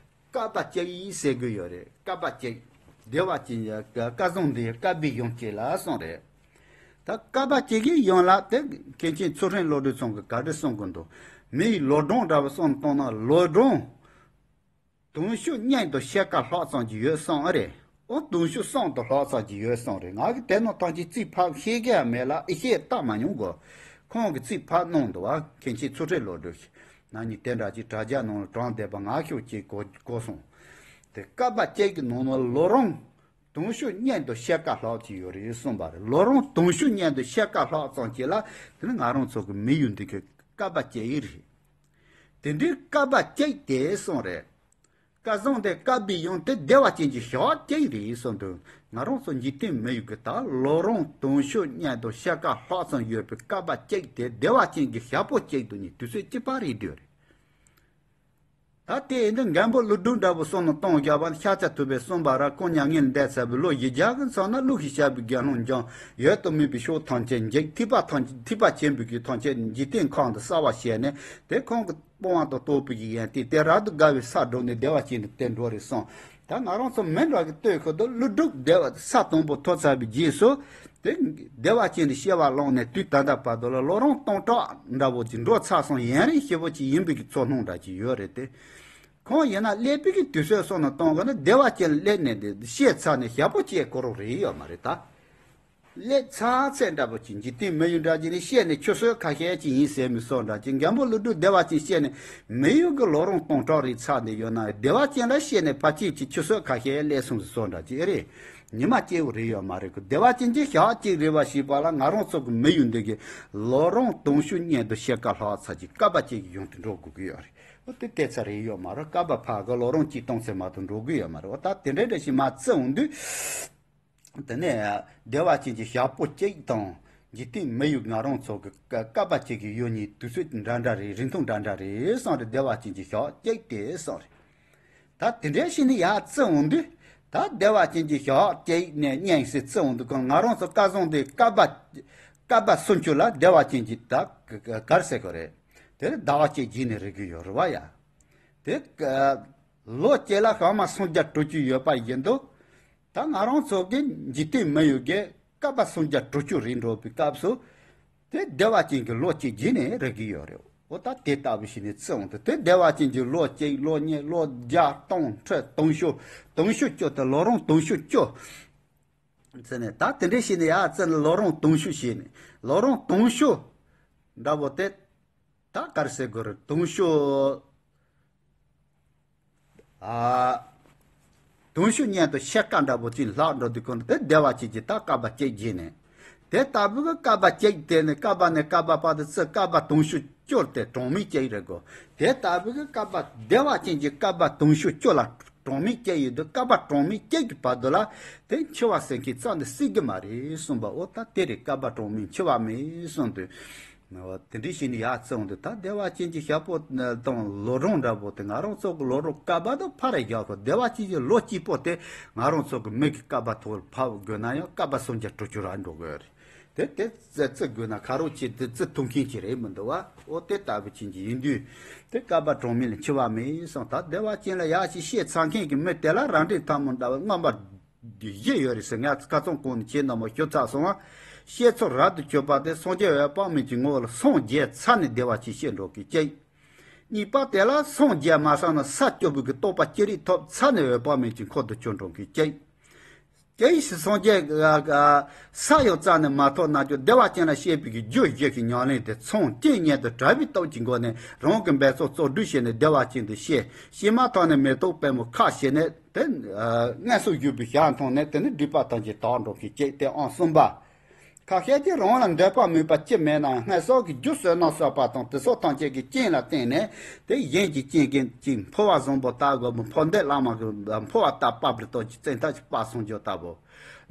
བསྐལ་པ་གཅིག་ཡིན་ཟེར་གི་ཡོད་རེད། བསྐལ་པ་གཅིག་བདེ་བ་ཅན་གྱི་སྐལ་བཟང་འདི་བསྐལ་པའི་ཡུམ་གཅིག་ལ་གསུངས་རེད། ད་བསྐལ་པ་གཅིག་གི་ཡུམ་ལ་དེ་མཁན་ཆེན་ཚུལ་ཁྲིམས་བློ་གྲོས་ཚང་གིས་ག་འདྲ་གསུང་གི་འདུག་མིའི་ལོ་གྲངས་འདྲ་བ་གསུམ་བཏང་ན་ལོ་གྲངས་དུང་ཕྱུར་གཉིས་དང་ཕྱེད་ཀ་ལྷག་ཙམ་ཅིག་ཡོད་གསུངས་ཨ་རེད། ཨོ་དུང་ཕྱུར་གསུམ་དང་ལྷག་ཙམ་ཅིག་ཡོད་གསུངས་རེད། ང་གིས་དེ་ནང་ཐམས་ཅད་རྩིས་ཕབ་ཤེས་ཀྱི་ཡང་མེད་ལ། ཨེ་ཤེས་བལྟ་མ་མྱོང་གོ། ཁོང་གིས་རྩིས་ཕབ་གནང་འདུག་བ། མཁན་ཆེན་ཚུལ་ཁྲིམས་བློ་གྲོས་ཀྱིས། ན་ནིང་དེ་འདྲ་ཅིག་དྲ་རྒྱ་ནང་ལ་དྲངས་བསྡད་པ་ང་ཤོག་ཅིག་གོ་གོ་སོང་། དེ་བསྐལ་པ་གཅིག་གི་ནང་ན་ལོ་རིམ་དུང་ཕྱུར་གཉིས་དང་ཕྱེད་ཀ་ལྷག་ཅིག་ཡོད་རེད་གསུངས་པ་རེད། ལོ་རིམ་དུང་ཕྱུར་གཉིས་དང་ཕྱེད་ཀ་ལྷག་ཙམ་ཅིག་ལ་དེ་ནི་ང་རང་ཚོ་གི་མི་ཡུལ་འདི་གི་བསྐལ་པ་གཅིག་ཡིན་རེད། དེ་འདྲའི་བསྐལ་པ་གཅིག་དེ་གསུངས་རེད། སྐལ་བཟང་དེ་བསྐལ་པའི་ཡུམ་དེ་བདེ་བ་ཅན་གྱི་ཞག་གཅིག་རེད་གསུངས་དུས། ང་རང་ཚོ་འཇིག་རྟེན་མི་ཡུལ་གྱི་ད་ལོ་རིམ་དུང་ཕྱུར་གཉིས་དང་ཕྱེད་ཀ་ལྷག་ཙམ་ཡོད་པའི་བསྐལ་པ་གཅིག་དེ་བདེ་བ་ཅན་གྱི་ཞག་པོ་གཅིག་ཏུ་ནི་དུས་ཚོད་གཅིག་པ་རེད་འདོད་རེད། ད་དེ་ཡིན་དུས་མགོན་པོ་ཀླུ་སྒྲུབ་འདྲ་བོ་གསུང་ནས་གཏོང་བཞག་པ་ནི་ཤཱཀྱ་ཐུབ་པས་གསུངས་པ་ར། ཁོང་མྱ་ངན་ལས་འདས་ཚར་བའི་ལོ་བཞི་བརྒྱ་གི་མཚམས་ན་ཀླུ་ཞེས་བྱ་བའི་དགེ་སློང་འཇོམས། ཡུལ་དུ་སྨིན་པའི་ཕྱོགས་ཐམས་ཅད་འཇིག་ཐེག་པ་ཐམས་ཅད་ཐེག་པ་ཆེན་པོའི་རྒྱུད་ཐམས་ཅད་འཇིག་རྟེན་ཁམས་དུ་གསལ་བར་བྱས་ནས། དེ་ཁོང་གི་དཔུང་བ་དང་སྟོབས་པོ་ཡི་ཡན་ཏིག་དེ་རབ་ཏུ་དགའ་བའི་སར་འགྲོ་ནས་བདེ་བ་ཅན་དུ་དེ་འགྲོ་རེད་གསུངས། ད་ང་རང་ཚོ་མི་འདྲ་གི་ལྟོས་ཁོ་ཐག་ཀླུ་སྒྲུབ་བདེ་བ་ས་དང་པོ་ཐོབ་ཚར་བའི་རྗེས་སུ། དེ་བདེ་བ་ཅན་དུ་སྐྱེ་བ་བླངས་ནས་དུས་ད་ལྟ་བར་དུ་ལ་ལོ་རིམ་སྟོང་ཕྲག་འདྲ་བོ་ཅིག་འགྲོ་ཚར་སོང་། ཡུན་རིང་ཞེ་པོ་ཅིག་ཡིན་པའི་གི་ཚོར་སྣང་འདྲ་ཅིག་ཡོད་རེད་དེ། ཁོང་ཡིན་ན་སླེབས་པའི་གི་དུས་ཚོད་སོགས་ནས་གཏོང་དགོས་ན་བདེ་བ་ཅན་ལ་སླེབས་ནས་དེ་སྐྱེས་ཚར་ནས་ཞག་པོ་གཅིག་འགོར་རོགས་རེད་ཡོད་མ་རེད་ད། སླེབས་ཚར་ཚད་འདྲ་པོ་ཅིག་འཇིག་རྟེན་མི་ཡུལ་འདྲ་ཅིག་ནས་སྐྱེས་ནས་ཆུ་ཚོད་ཁ་ཤས་ཅིག་ཡིན་ཟེར་མི་སོགས་འདྲ་ཅིག་མགོན་པོ་ཀླུ་སྒྲུབ་བདེ་བ་ཅན་སྐྱེས་ནས་མི་ཡུལ་གྱི་ལོ་རིམ་སྟོང་ཕྲག་རེ་ཚར་ནས་ཡོད་ན། བདེ་བ་ཅན་ལ་སྐྱེས་ནས་ཕལ་ཆེར་ཅིག་ཆུ་ཚོད་ཁ་ཤས་སླེབས་སོང་ཟེར་སོགས་འདྲ་ཅིག་ཨེ་རེད། ཉི་མ་སྐྱེལ་བ་རེད་ཡོད་མ་རེད་གི། བདེ་བ་ཅན་གྱི་ཞག་གཅིག་རེད་པ་ཞེས་པ་ལ་ང་རང་ཚོ་གི་མི་ཡུལ་འདི་གི་ལོ་རིམ་དུང་ཕྱུར་གཉིས་དང་ཕྱེད་ཀ་ལྷག་ཙམ་ཅིག་བསྐལ་པ་གཅིག་གི་ཡུན་དུ་འགྲོ་དགོས་ཀྱི་ཡོད་རེད། འོ་དེ་ལྟས་ཚ་རེད་ཡོད་མ་རེད། བསྐལ་པ་ཕ་གི་ལོ་རིམ་གཅིག་སྟོང་ཚད་མ་གཏོགས་འགྲོ་གི་ཡོད་མ་རེད། འོ་ད་དེ་འདྲ་འདྲ་ཞིག་མ་བརྩི་འོང་དུས། དེ་ནས་བདེ་བ་ཅན་གྱི་ཞག་པོ་གཅིག་དང་འཇིག་རྟེན་མི་ཡུལ་ང་རང་ཚོ་གི་བསྐལ་པ་གཅིག་གི་ཡུན་གཉིས་དུས་ཚོད་འདྲ་འདྲ་རེད། རིང་ཐུང་འདྲ་འདྲ་རེད་གསུངས་རེད། བདེ་བ་ཅན་གྱི་ཞག་གཅིག་དེ་གསུངས་རེད། ད་དེ་འདྲའི་ཞིག་ནི་ཡར་བརྩི་འོང་དུས། ད་བདེ་བ་ཅན་གྱི་ཞག་གཅིག་ནས་གཉིས་ཟེར་བརྩི་འོང་དུས་གང་ང་རང་ཚོ་སྐལ་བཟང་དེ་བསྐལ་པ་བསྐལ་པ་སུམ་ཅུ་ལ་བདེ་བ་ཅན་གྱི་ད་ག་རེ་ཟེར་དགོས་རེད། དེ་ནི་ཟླ་བ་གཅིག་རྗེས་ནས་རེག་གི་ཡོད་རེད་བ་ཡ། དེ་ལོ་གཅིག་ལ་ཞག་མ་སུམ་བརྒྱ་དྲུག་ཅུ་ཡོད་པ་ཡིན་དུས། ད་ང་རང་ཚོ་གི་འཇིག་རྟེན་མི་ཡུལ་གྱི་བསྐལ་པ་སུམ་བརྒྱ་དྲུག་ཅུ་རེ་འགྲོ་བའི་སྐབས་སུ། དེ་བདེ་བ་ཅན་གྱི་ལོ་གཅིག་རྗེས་ནས་རེག་གི་ཡོད་རེད། འོ་ད་དེ་ལྟ་བུ་ཞིག་ནས་བརྩི་འོང་དུས། དེ་བདེ་བ་ཅན་གྱི་ལོ་གཅིག་ལོ་གཉིས་ལོ་བརྒྱ་སྟོང་ཁྲི་དུང་ཕྱུར་དུང་ཕྱུར་བཅུ་དེ་ལོ་རིམ་དུང་ཕྱུར་བཅུ་བརྩི་ནས། ད་དེ་འདྲའི་ཞིག་ནས་ཡར་བརྩི་ནས་ལོ་རིམ་དུང་ཕྱུར་ཞིག་ནས་ལོ་རིམ་དུང་ཕྱུར་འདྲ་བོ་དེ། ད་ག་རེ་ཟེར་དགོས་རེད། དུང་ཕྱུར། ཨ། དུང་ཕྱུར་གཉིས་དང་ཕྱེད་ཀ་འདྲ་པོ་ཅིག་ལྷག་འགྲོ་དུས་གོང་དུ་དེ་བདེ་བ་ཅན་གྱི་ད་བསྐལ་པ་གཅིག་བརྗེས་ནས། དེ་ལྟ་བུ་གི་བསྐལ་པ་གཅིག་དེ་ནས་བསྐལ་པ་ནས་བསྐལ་པ་བར་དུ་བརྩི། བསྐལ་པ་དུང་ཕྱུར་བཅུ་དེ་གྲངས་མེད་གཅིག་རེད་གོ། དེ་ལྟ་བུ་གི་བསྐལ་པ་བདེ་བ་ཅན་གྱི་བསྐལ་པ་དུང་ཕྱུར་བཅུ་ལ་གྲངས་མེད་གཅིག་ཡོད་དུས། བསྐལ་པ་གྲངས་མེད་གཅིག་གི་བར་དུ་ལ་དེ་འཆི་བ་ཟེར་མཁན་རྩ་ནས་སྲིད་ཀྱི་མ་རེད་གསུངས་པ། འོ་ད་དེ་རེད། བསྐལ་པ་གྲངས་མེད་འཆི་བ་མེད་གསུངས་དུས། འོ་དེ་འདྲའི་ཞིག་ནས་ཡར་བརྩི་འོང་དུས། ད་བདེ་བ་ཅན་གྱི་ཞག་པོ་དང་ལོ་གྲངས་འདྲ་པོ་དེ་ང་རང་ཚོ་གི་ལོ་རིམ་བསྐལ་པ་དང་ཕར་རེ་རྒྱག་གོ། བདེ་བ་ཅན་གྱི་ལོ་གཅིག་པོ་དེ་ང་རང་ཚོ་གི་མི་གི་བསྐལ་པ་ཐོག་ལ་ཕབ་དགོས་ན་ཡང་བསྐལ་པ་སུམ་བརྒྱ་དྲུག་ཅུ་རེ་འགྲོ་གི་རེད། དེ་དེ་བརྩི་བརྩི་དགོས་ན་ཁ་རོག་ཆེ་དེ་བརྩི་ཐུབ་མཁན་ཅིག་རེད་མི་འདུག་བ། འོ་དེ་ལྟ་བུ་ཅན་གྱི་ཡིན་དུས། དེ་བསྐལ་པ་གྲངས་མེད་ལ་འཆི་བ་མེད་གསུངས། ད་བདེ་བ་ཅན་ལ་ཡར་ཞིག་སྐྱེས་ཚར་མཁན་གྱི་མི་དེ་ལ་རབ་འབྲིང་ཐལ་མོ་སྒྲ་བའི་མངོན་པ་བཞི་ཡོད་རེད་ཟེར། ངས་ཁ་སང་གོང་ནས་ཁྱེད་རྣམས་ལ་ཞུ་ཚར་སོང་བ། སྐྱེས་ཚུལ་རབ་ཏུ་བྱུང་བ་དེ་སངས་རྒྱས་འོད་དཔག་མེད་ཀྱི་ངོ་བོ་ལ་སངས་རྒྱས་ཚར་ནས་བདེ་བ་ཅན་སྐྱེས་འགྲོ་མཁན་གཅིག། གཉིས་པ་དེ་ལ་སངས་རྒྱས་མ་ཚར་ན་ས་བཅུ་པའི་གི་རྟོགས་པ་ཅི་རིགས་ཐོབ་ཚར་ནས་འོད་དཔག་མེད་ཀྱི་འཁོར་དུ་བྱོན་འགྲོ་མཁན་གཅིག། གལ་སྲིད་སངས་རྒྱས་ས་ཡང་རྩ་ནས་མ་ཐོབ་ན་ཀྱང་བདེ་བ་ཅན་ལ་སྐྱེས་པའི་གི་རྒྱུ་བཞི་གི་ཉམས་ལེན་དེ་མཚམས་གཅིག་ཉིད་དུ་དྲན་པའི་སྟོབས་ཀྱི་སྒོ་ནས་རང་གི་འབད་རྩོལ་རྩོལ་སྒྲུབ་བྱས་ནས་བདེ་བ་ཅན་དུ་སྐྱེས། སྐྱེས་མ་ཐག་ནས་མེ་ཏོག་པད་མོ་ཁ་བྱས་ནས་དེ་མངོན་སུམ་བཞུགས་པའི་ཞལ་མཐོང་ནས། དེ་ནི་སྒྲིབ་པ་ཐམས་ཅད་དག་འགྲོ་མཁན་གཅིག། དེ་ཨང་གསུམ་པ། ཁ་ཤས་ཀྱིས་རང་ལ་འདོད་པ་མེད་པ་ཅི་མེད་ན་སྔར་སོགས་ཀྱི་རྒྱུ་བསོད་ནམས་བསགས་པ་དང་དེ་སོགས་ཐམས་ཅད་ཀྱི་རྐྱེན་ལ་བརྟེན་ནས་དེ་གཞན་གྱི་རྐྱེན་གྱིས་ཅིག་འཕོ་བ་བཟང་པོ་ལྟ་དགོས་པ། འཕོ་འདོད་བླ་མ་གི་འཕོ་བ་ལྟ་བབ་རི་དོག་གི་བཙན་ཐབས་ཀྱི་དཔག་བསམ་སྦྱོར་ལྟ་བུ།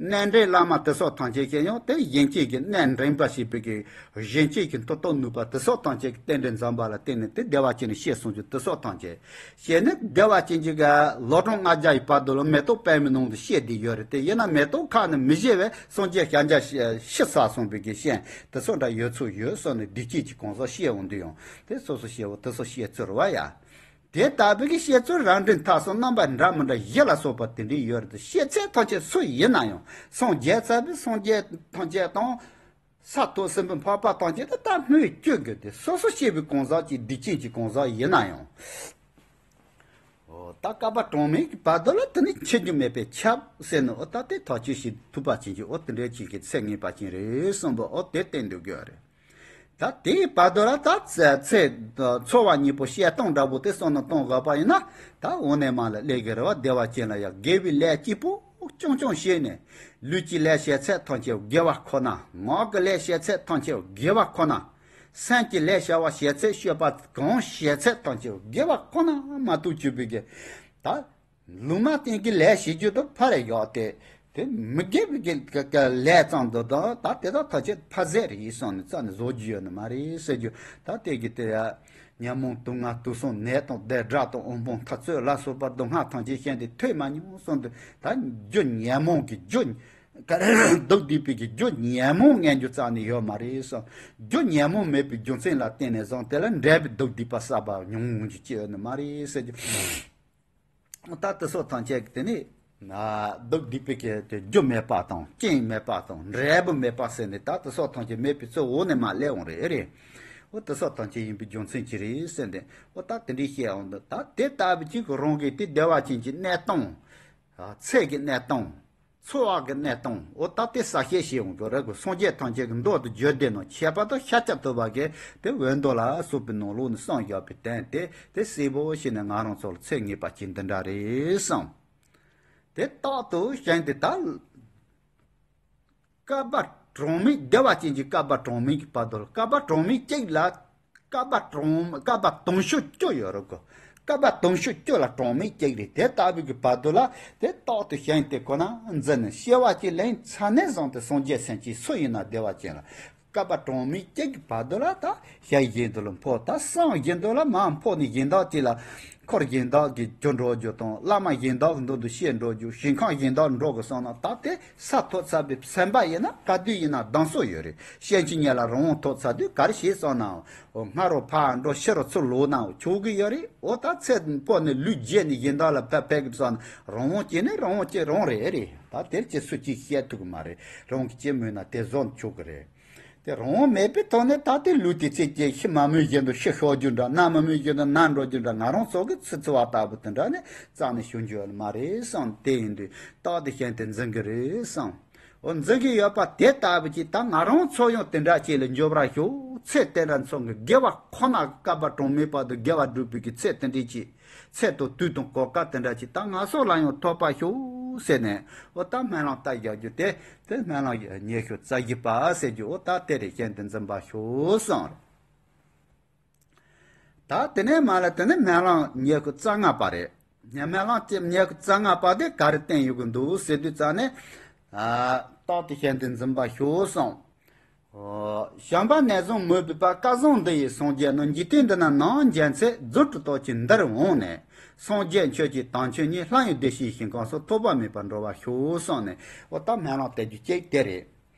གནས་འདྲེན་བླ་མ་དེ་སོགས་ཐམས་ཅད་ཀྱིས་ཡང་དེ་གཞན་གཅེས་ཀྱི་གནས་འདྲེན་པ་ཞེས་པའི་གི་གཞན་གཅེས་ཀྱི་མཐུ་སྟོབས་ནུས་པ་དེ་སོགས་ཐམས་ཅད་ཀྱི་རྟེན་འབྲེལ་འཛོམས་པ་ལ་བརྟེན་ནས་དེ་བདེ་བ་ཅན་ནི་བཤད་གསུང་རྒྱུ་དེ་སོགས་ཐམས་ཅད། བཤད་ནས་བདེ་བ་ཅན་གྱི་ག་ལོ་གྲངས་ལྔ་བརྒྱ་ཡི་བར་དུ་ལ་མེ་ཏོག་པདྨའི་ནང་དུ་བཤད་བསྡད་ཡོད་རེད་དེ། ཡིན་ན་མེ་ཏོག་ཁ་ནས་མི་བཞེས་པས་སངས་རྒྱས་ཞལ་མཇལ་ཤི་ཤི་ཚར་སོང་བའི་གི་ཤན་དེ་སོགས་འདྲ་ཡོད་ཚུལ་ཡོད་སོགས་ནས་བདེ་སྐྱིད་ཀྱི་གང་ཟག་བཤད་འོང་དུས་ཡང་དེ་སོ་སོ་བཤད་འོ་དེ་སོགས་བཤད་ཚུལ་རེད་བ་ཡ། དེ་ལྟ་བུའི་གི་བཤད་ཚུལ་རབ་འབྲིང་ཐ་སོགས་རྣམ་པ་འདྲ་མི་འདྲ་བཞི་ལ་སོགས་པ་དེ་འདྲའི་ཡོད་རེད་དེ། བཤད་ཚད་ཐམས་ཅད་སུ་ཡིན་ན་ཡང་སངས་རྒྱས་ཚར་བའི་སངས་རྒྱས་ཐམས་ཅད་དང་། ས་ཐོབ་ཟིན་པའི་འཕགས་པ་ཐམས་ཅད་དུ་ད་སྨོས་བཅོས་དགོས་ཏེ། སོ་སོ་སྐྱེ་བོའི་གང་ཟག་ཅིག་སྡིག་ཅན་གྱི་གང་ཟག་ཡིན་ན་ཡང་། འོ་ད་བསྐལ་པ་གྲངས་མེད་ཀྱི་བར་དུ་ལ་དེ་ནི་འཆི་རྒྱུ་མེད་པས་ཁྱབ་ཟེར་ནས། འོ་ད་དེ་ཐག་གཅོད་བྱེད་ཐུབ་པ་ཅན་གྱི་འོ་དེ་འདྲའི་ཅིག་གི་ཚད་ངེས་པ་ཅན་རེད་གསུངས་པ་འོ་དེ་བསྟན་འདུག་དགོས་རེད། ད་དེའི་བར་དུ་ལ་ད་ཚེ་ཚེ་འཚོ་བ་གཉིས་པོ་བཤད་སྟངས་འདྲ་པོ་དེ་བསམ་བློ་གཏོང་དགོས་པ་ཡིན་ན། ད་འོ་ནས་མ་ལ་ལས་ཀྱི་རེ་བ་བདེ་བ་ཅན་ལ་ཡང་དགེ་བའི་ལས་གཅིག་པོ། རྐྱང་རྐྱང་བྱས་ནས། ལུས་ཀྱི་ལས་བྱེད་ཚད་ཐམས་ཅད་དགེ་བ་ཁོ་ན། ངག་གི་ལས་བྱེད་ཚད་ཐམས་ཅད་དགེ་བ་ཁོ་ན། སེམས་ཀྱི་ལས་བྱ་བ་བྱེད་ཚད་སྤྱོད་པ་གང་བྱེད་ཚད་ཐམས་ཅད་དགེ་བ་ཁོ་ན་མ་གཏོགས་གཅིག་པུའི་གི་ད་ལུང་མ་བསྟན་གྱི་ལས་བྱེད་རྒྱུ་དང་ཕར་ཡོད་དེ། དེ་མི་དགེ་བའི་གི་གི་གི་ལས་ཙམ་དུ་དང་ད་དེ་དག་ཐམས་ཅད་ཕ་ཟད་རེད་གསུངས་ནས་རྩ་ནས་བཟོ་རྒྱུ་ཡོད་ནི་མ་རེད་ཟེར་རྒྱུ། ད་དེ་གི་དེ་ཡ། ཉོན་མོངས་དུག་ལྔ་དུག་གསུམ་ནད་དང་བདེ་དགྲ་དང་དབུལ་ཕོངས་འཐབ་རྩོད་ལ་སོགས་པ་སྡུག་བསྔལ་ཐམས་ཅད་གཞན་དུ་ཐོས་མ་མྱོང་གསུངས་ཏེ། ད་རྒྱུ་ཉོན་མོངས་ཀྱི་རྒྱུ། སྡུག་བསྡུས་པའི་གི་རྒྱུ་ཉོན་མོངས་ངན་རྒྱུ་རྩ་ནས་ཡོད་མ་རེད་གསུངས། རྒྱུ་ཉོན་མོངས་མེད་པའི་རྒྱུ་མཚན་ལ་བརྟེན་ནས་བཟུང་དེ་ལ་འབྲས་བུ་སྡུག་བསྡུས་པ་བསགས་པ་ཉུང་ཉུང་ཅིག་སྐྱེ་ཡོད་ནི་མ་རེད་ཟེར་རྒྱུ། ད་དེ་སོགས་ཐམས་ཅད་ཀྱི་དེ་ནི་སྡུག་བསྡུས་པའི་གི་དེ་རྒྱུ་མེད་པ་དང་རྐྱེན་མེད་པ་དང་འབྲས་བུ་མེད་པ་ཟེར་ནས་ད་དེ་སོགས་ཐམས་ཅད་མེད་པའི་ཚུལ་འོག་ནས་མ་སླེབས་འོང་རེད་རེད། འོ་དེ་སོགས་ཐམས་ཅད་ཡིན་པའི་རྒྱུ་མཚན་ཅི་རེད་ཟེར་ཏེ། འོ་ད་དེ་འདྲའི་བཤད་འོང་དུས་ད་དེ་ལྟ་བུ་ཅིག་གི་རང་གི་དེ་བདེ་བ་ཅན་གྱི་གནས་སྟངས། ཚེ་གི་གནས་སྟངས། འཚོ་བ་གི་གནས་སྟངས། འོ་ད་དེ་གསལ་བཤད་བྱེད་འོང་གི་རེད་གོ། སངས་རྒྱས་ཐམས་ཅད་ཀྱི་མདོ་དང་རྒྱུད་སྡེ་ནང་ཁྱད་པར་དུ་ཤཱཀྱ་ཐུབ་པ་གིས་དེ་འོད་མདོ་ལ་སོགས་པའི་ནང་ལོགས་ནས་གསུངས་ཡོད་པའི་དོན་དེ་དེ་གསལ་པོ་ཞིག་ནས་ང་རང་ཚོ་ལ་ཚད་ངེས་པ་ཅིག་འདི་འདྲ་རེད་བསམ། དེ་རྟག་ཏུ་གཞན་དེ་ད། བསྐལ་པ་གྲངས་མེད་བདེ་བ་ཅན་གྱི་བསྐལ་པ་གྲངས་མེད་ཀྱི་བར་དུ་ལ་བསྐལ་པ་གྲངས་མེད་གཅིག་ལ། བསྐལ་པ་གྲངས་བསྐལ་པ་དུང་ཕྱུར་བཅུ་ཡོད་རེད་གོ། བསྐལ་པ་དུང་ཕྱུར་བཅུ་ལ་གྲངས་མེད་གཅིག་རེད། དེ་ལྟ་བུའི་གི་བར་དུ་ལ་དེ་རྟག་ཏུ་གཞན་དེ་ཁོ་ན་འཛིན་ནས་སྐྱེ་བ་གཅིག་ལེན་ཚར་ནས་བཟུང་སྟེ་སངས་རྒྱས་སེམས་ཅན་སུ་ཡིན་ན་བདེ་བ་ཅན་ལ། བསྐལ་པ་གྲངས་མེད་གཅིག་གི་བར་དུ་ལ་ད་ཞིང་གཞན་དུ་ལ་འཕོ། ད་སངས་གཞན་དུ་ལ་མར་འཕོ་ནས་གཞན་དག་ཅིག་ལ་འཁོར་གཞན་དག་གི་རྒྱུ་འགྲོ་རྒྱུ་དང་བླ་མ་གཞན་དག་གི་མདུན་དུ་བཤད་འགྲོ་རྒྱུ། ཞིང་ཁམས་གཞན་དག་འགྲོ་དགོས་སོང་ན་ད་དེ་ས་ཐོབ་ཚར་བའི་སེམས་པ་ཡིན་ན་ག་དུས་ཡིན་ན་སྡང་ཟུག་ཡོད་རེད། གཤིན་རྗེ་ཉིད་ལ་རང་དབང་ཐོབ་ཚར་དུས་ག་རེ་བྱས་སོང་ན། འོ་སྔ་རོ་ཕར་འགྲོ་ཕྱི་རོ་ཚུར་ལོག་ན་འོ་ཆོག་གི་ཡོད་རེད། འོ་ད་ཚེ་འཕོ་ནས་ལུས་བརྗེས་ནས་གཞན་དག་ལ་ཕར་ཕེབས་དགོས་སོང་ན་རང་དབང་སྐྱེས་ནས་རང་དབང་སྐྱེས་རང་རེད་རེད། ད་དེར་ཅི་སུ་གཅིག་བཤད་ཐུབ་ཀྱི་མ་རེད། རང་གིས་ཅི་མོས་ན་དེ་བཟོ་ཆོག་གི་རེད། དེ་རང་དབང་མེད་པའི་ཐོག་ནས་ད་དེ་ལུས་དེ་ཚེ་གཅིག་ཤི་མ་མོས་བཞིན་དུ་ཤི་ཤོར་རྒྱུ་འདྲ་ན་མ་མོས་བཞིན་དུ་ན་འགྲོ་རྒྱུ་འདྲ་ང་རང་ཚོ་གི་ཚེ་འཚོ་བ་ལྟ་བུ་དེ་འདྲ་ནི་རྩ་ནས་ཤོང་རྒྱུ་ཡོད་མ་རེད་བསམ། དེ་ཡིན་དུས་རྟག་ཏུ་གཞན་དེ་འཛིན་གི་རེད་བསམ། འོ་འཛིན་གི་ཡོད་པ་དེ་ལྟ་བུ་ཅིག་ད་ང་རང་ཚོ་ཡང་དེ་འདྲ་ཅིག་ལ་འབྱོར་བར་ཤོག་ཚེ་དེ་འདྲ་ཚོ་གི་དགེ་བ་ཁོ་ན་བསྐལ་པ་གྲངས་མེད་བར་དུ་དགེ་བ་བསྒྲུབ་པའི་གི་ཚེ་དེ་འདྲ་ཅིག་ཚེ་དང་དུས་དང་གོ་སྐབས་དེ་འདྲ་ཅིག་ད་ང་སོགས་ལ་ཡང་ཐོབ་པར་ཤོག་ཟེར་ནས་འོ་ད་སྨོན་ལམ་བཏབ་བཞག་རྒྱུ་དེ་དེ་སྨོན་ལམ་ཉི་ཤུ་རྩ་བཞི་པ་ཟེར་རྒྱུ་འོ་ད་དེ་རེད། གཞན་དེ་འཛིན་པར་ཤོག་གསུངས་རེད། ད་དེ་ནས་མ་ལ་དེ་ནས་སྨོན་ལམ་ཉི་ཤུ་རྩ་ལྔ་པ་རེད། སྨོན་ལམ་ཉི་ཤུ་རྩ་ལྔ་པ་དེ་ག་རེ་བསྟན་ཡོད་གི་འདུག་ཟེར་དུས་ཙང་ནས། རྟག་ཏུ་གཞན་དེ་འཛིན་པར་ཤོག་གསུངས། བྱམས་པ་ནས་བཟུང་མོས་པའི་བཀའ་བཟང་འདི་ཡི་སངས་རྒྱས་རྣམས། འཇིག་རྟེན་འདི་ན་ནམ་མཇལ་ཚེ། རྫུ་འཕྲུལ་སྟོབས་ཀྱིས་འདིར་འོངས་ནས། སངས་རྒྱས་མཆོད་ཅིང་དམ་ཆོས་ཉིད། ལྷ་ཡི་སྡེ་བཞིའི་ཞིང་ཁམས་སུ། ཐོགས་པ་མེད་པར་འགྲོ་བར་ཤོག་གསུངས་ནས་འོ་ད་སྨོན་ལམ་བཏབ་རྒྱུ་གཅིག་དེ་རེད།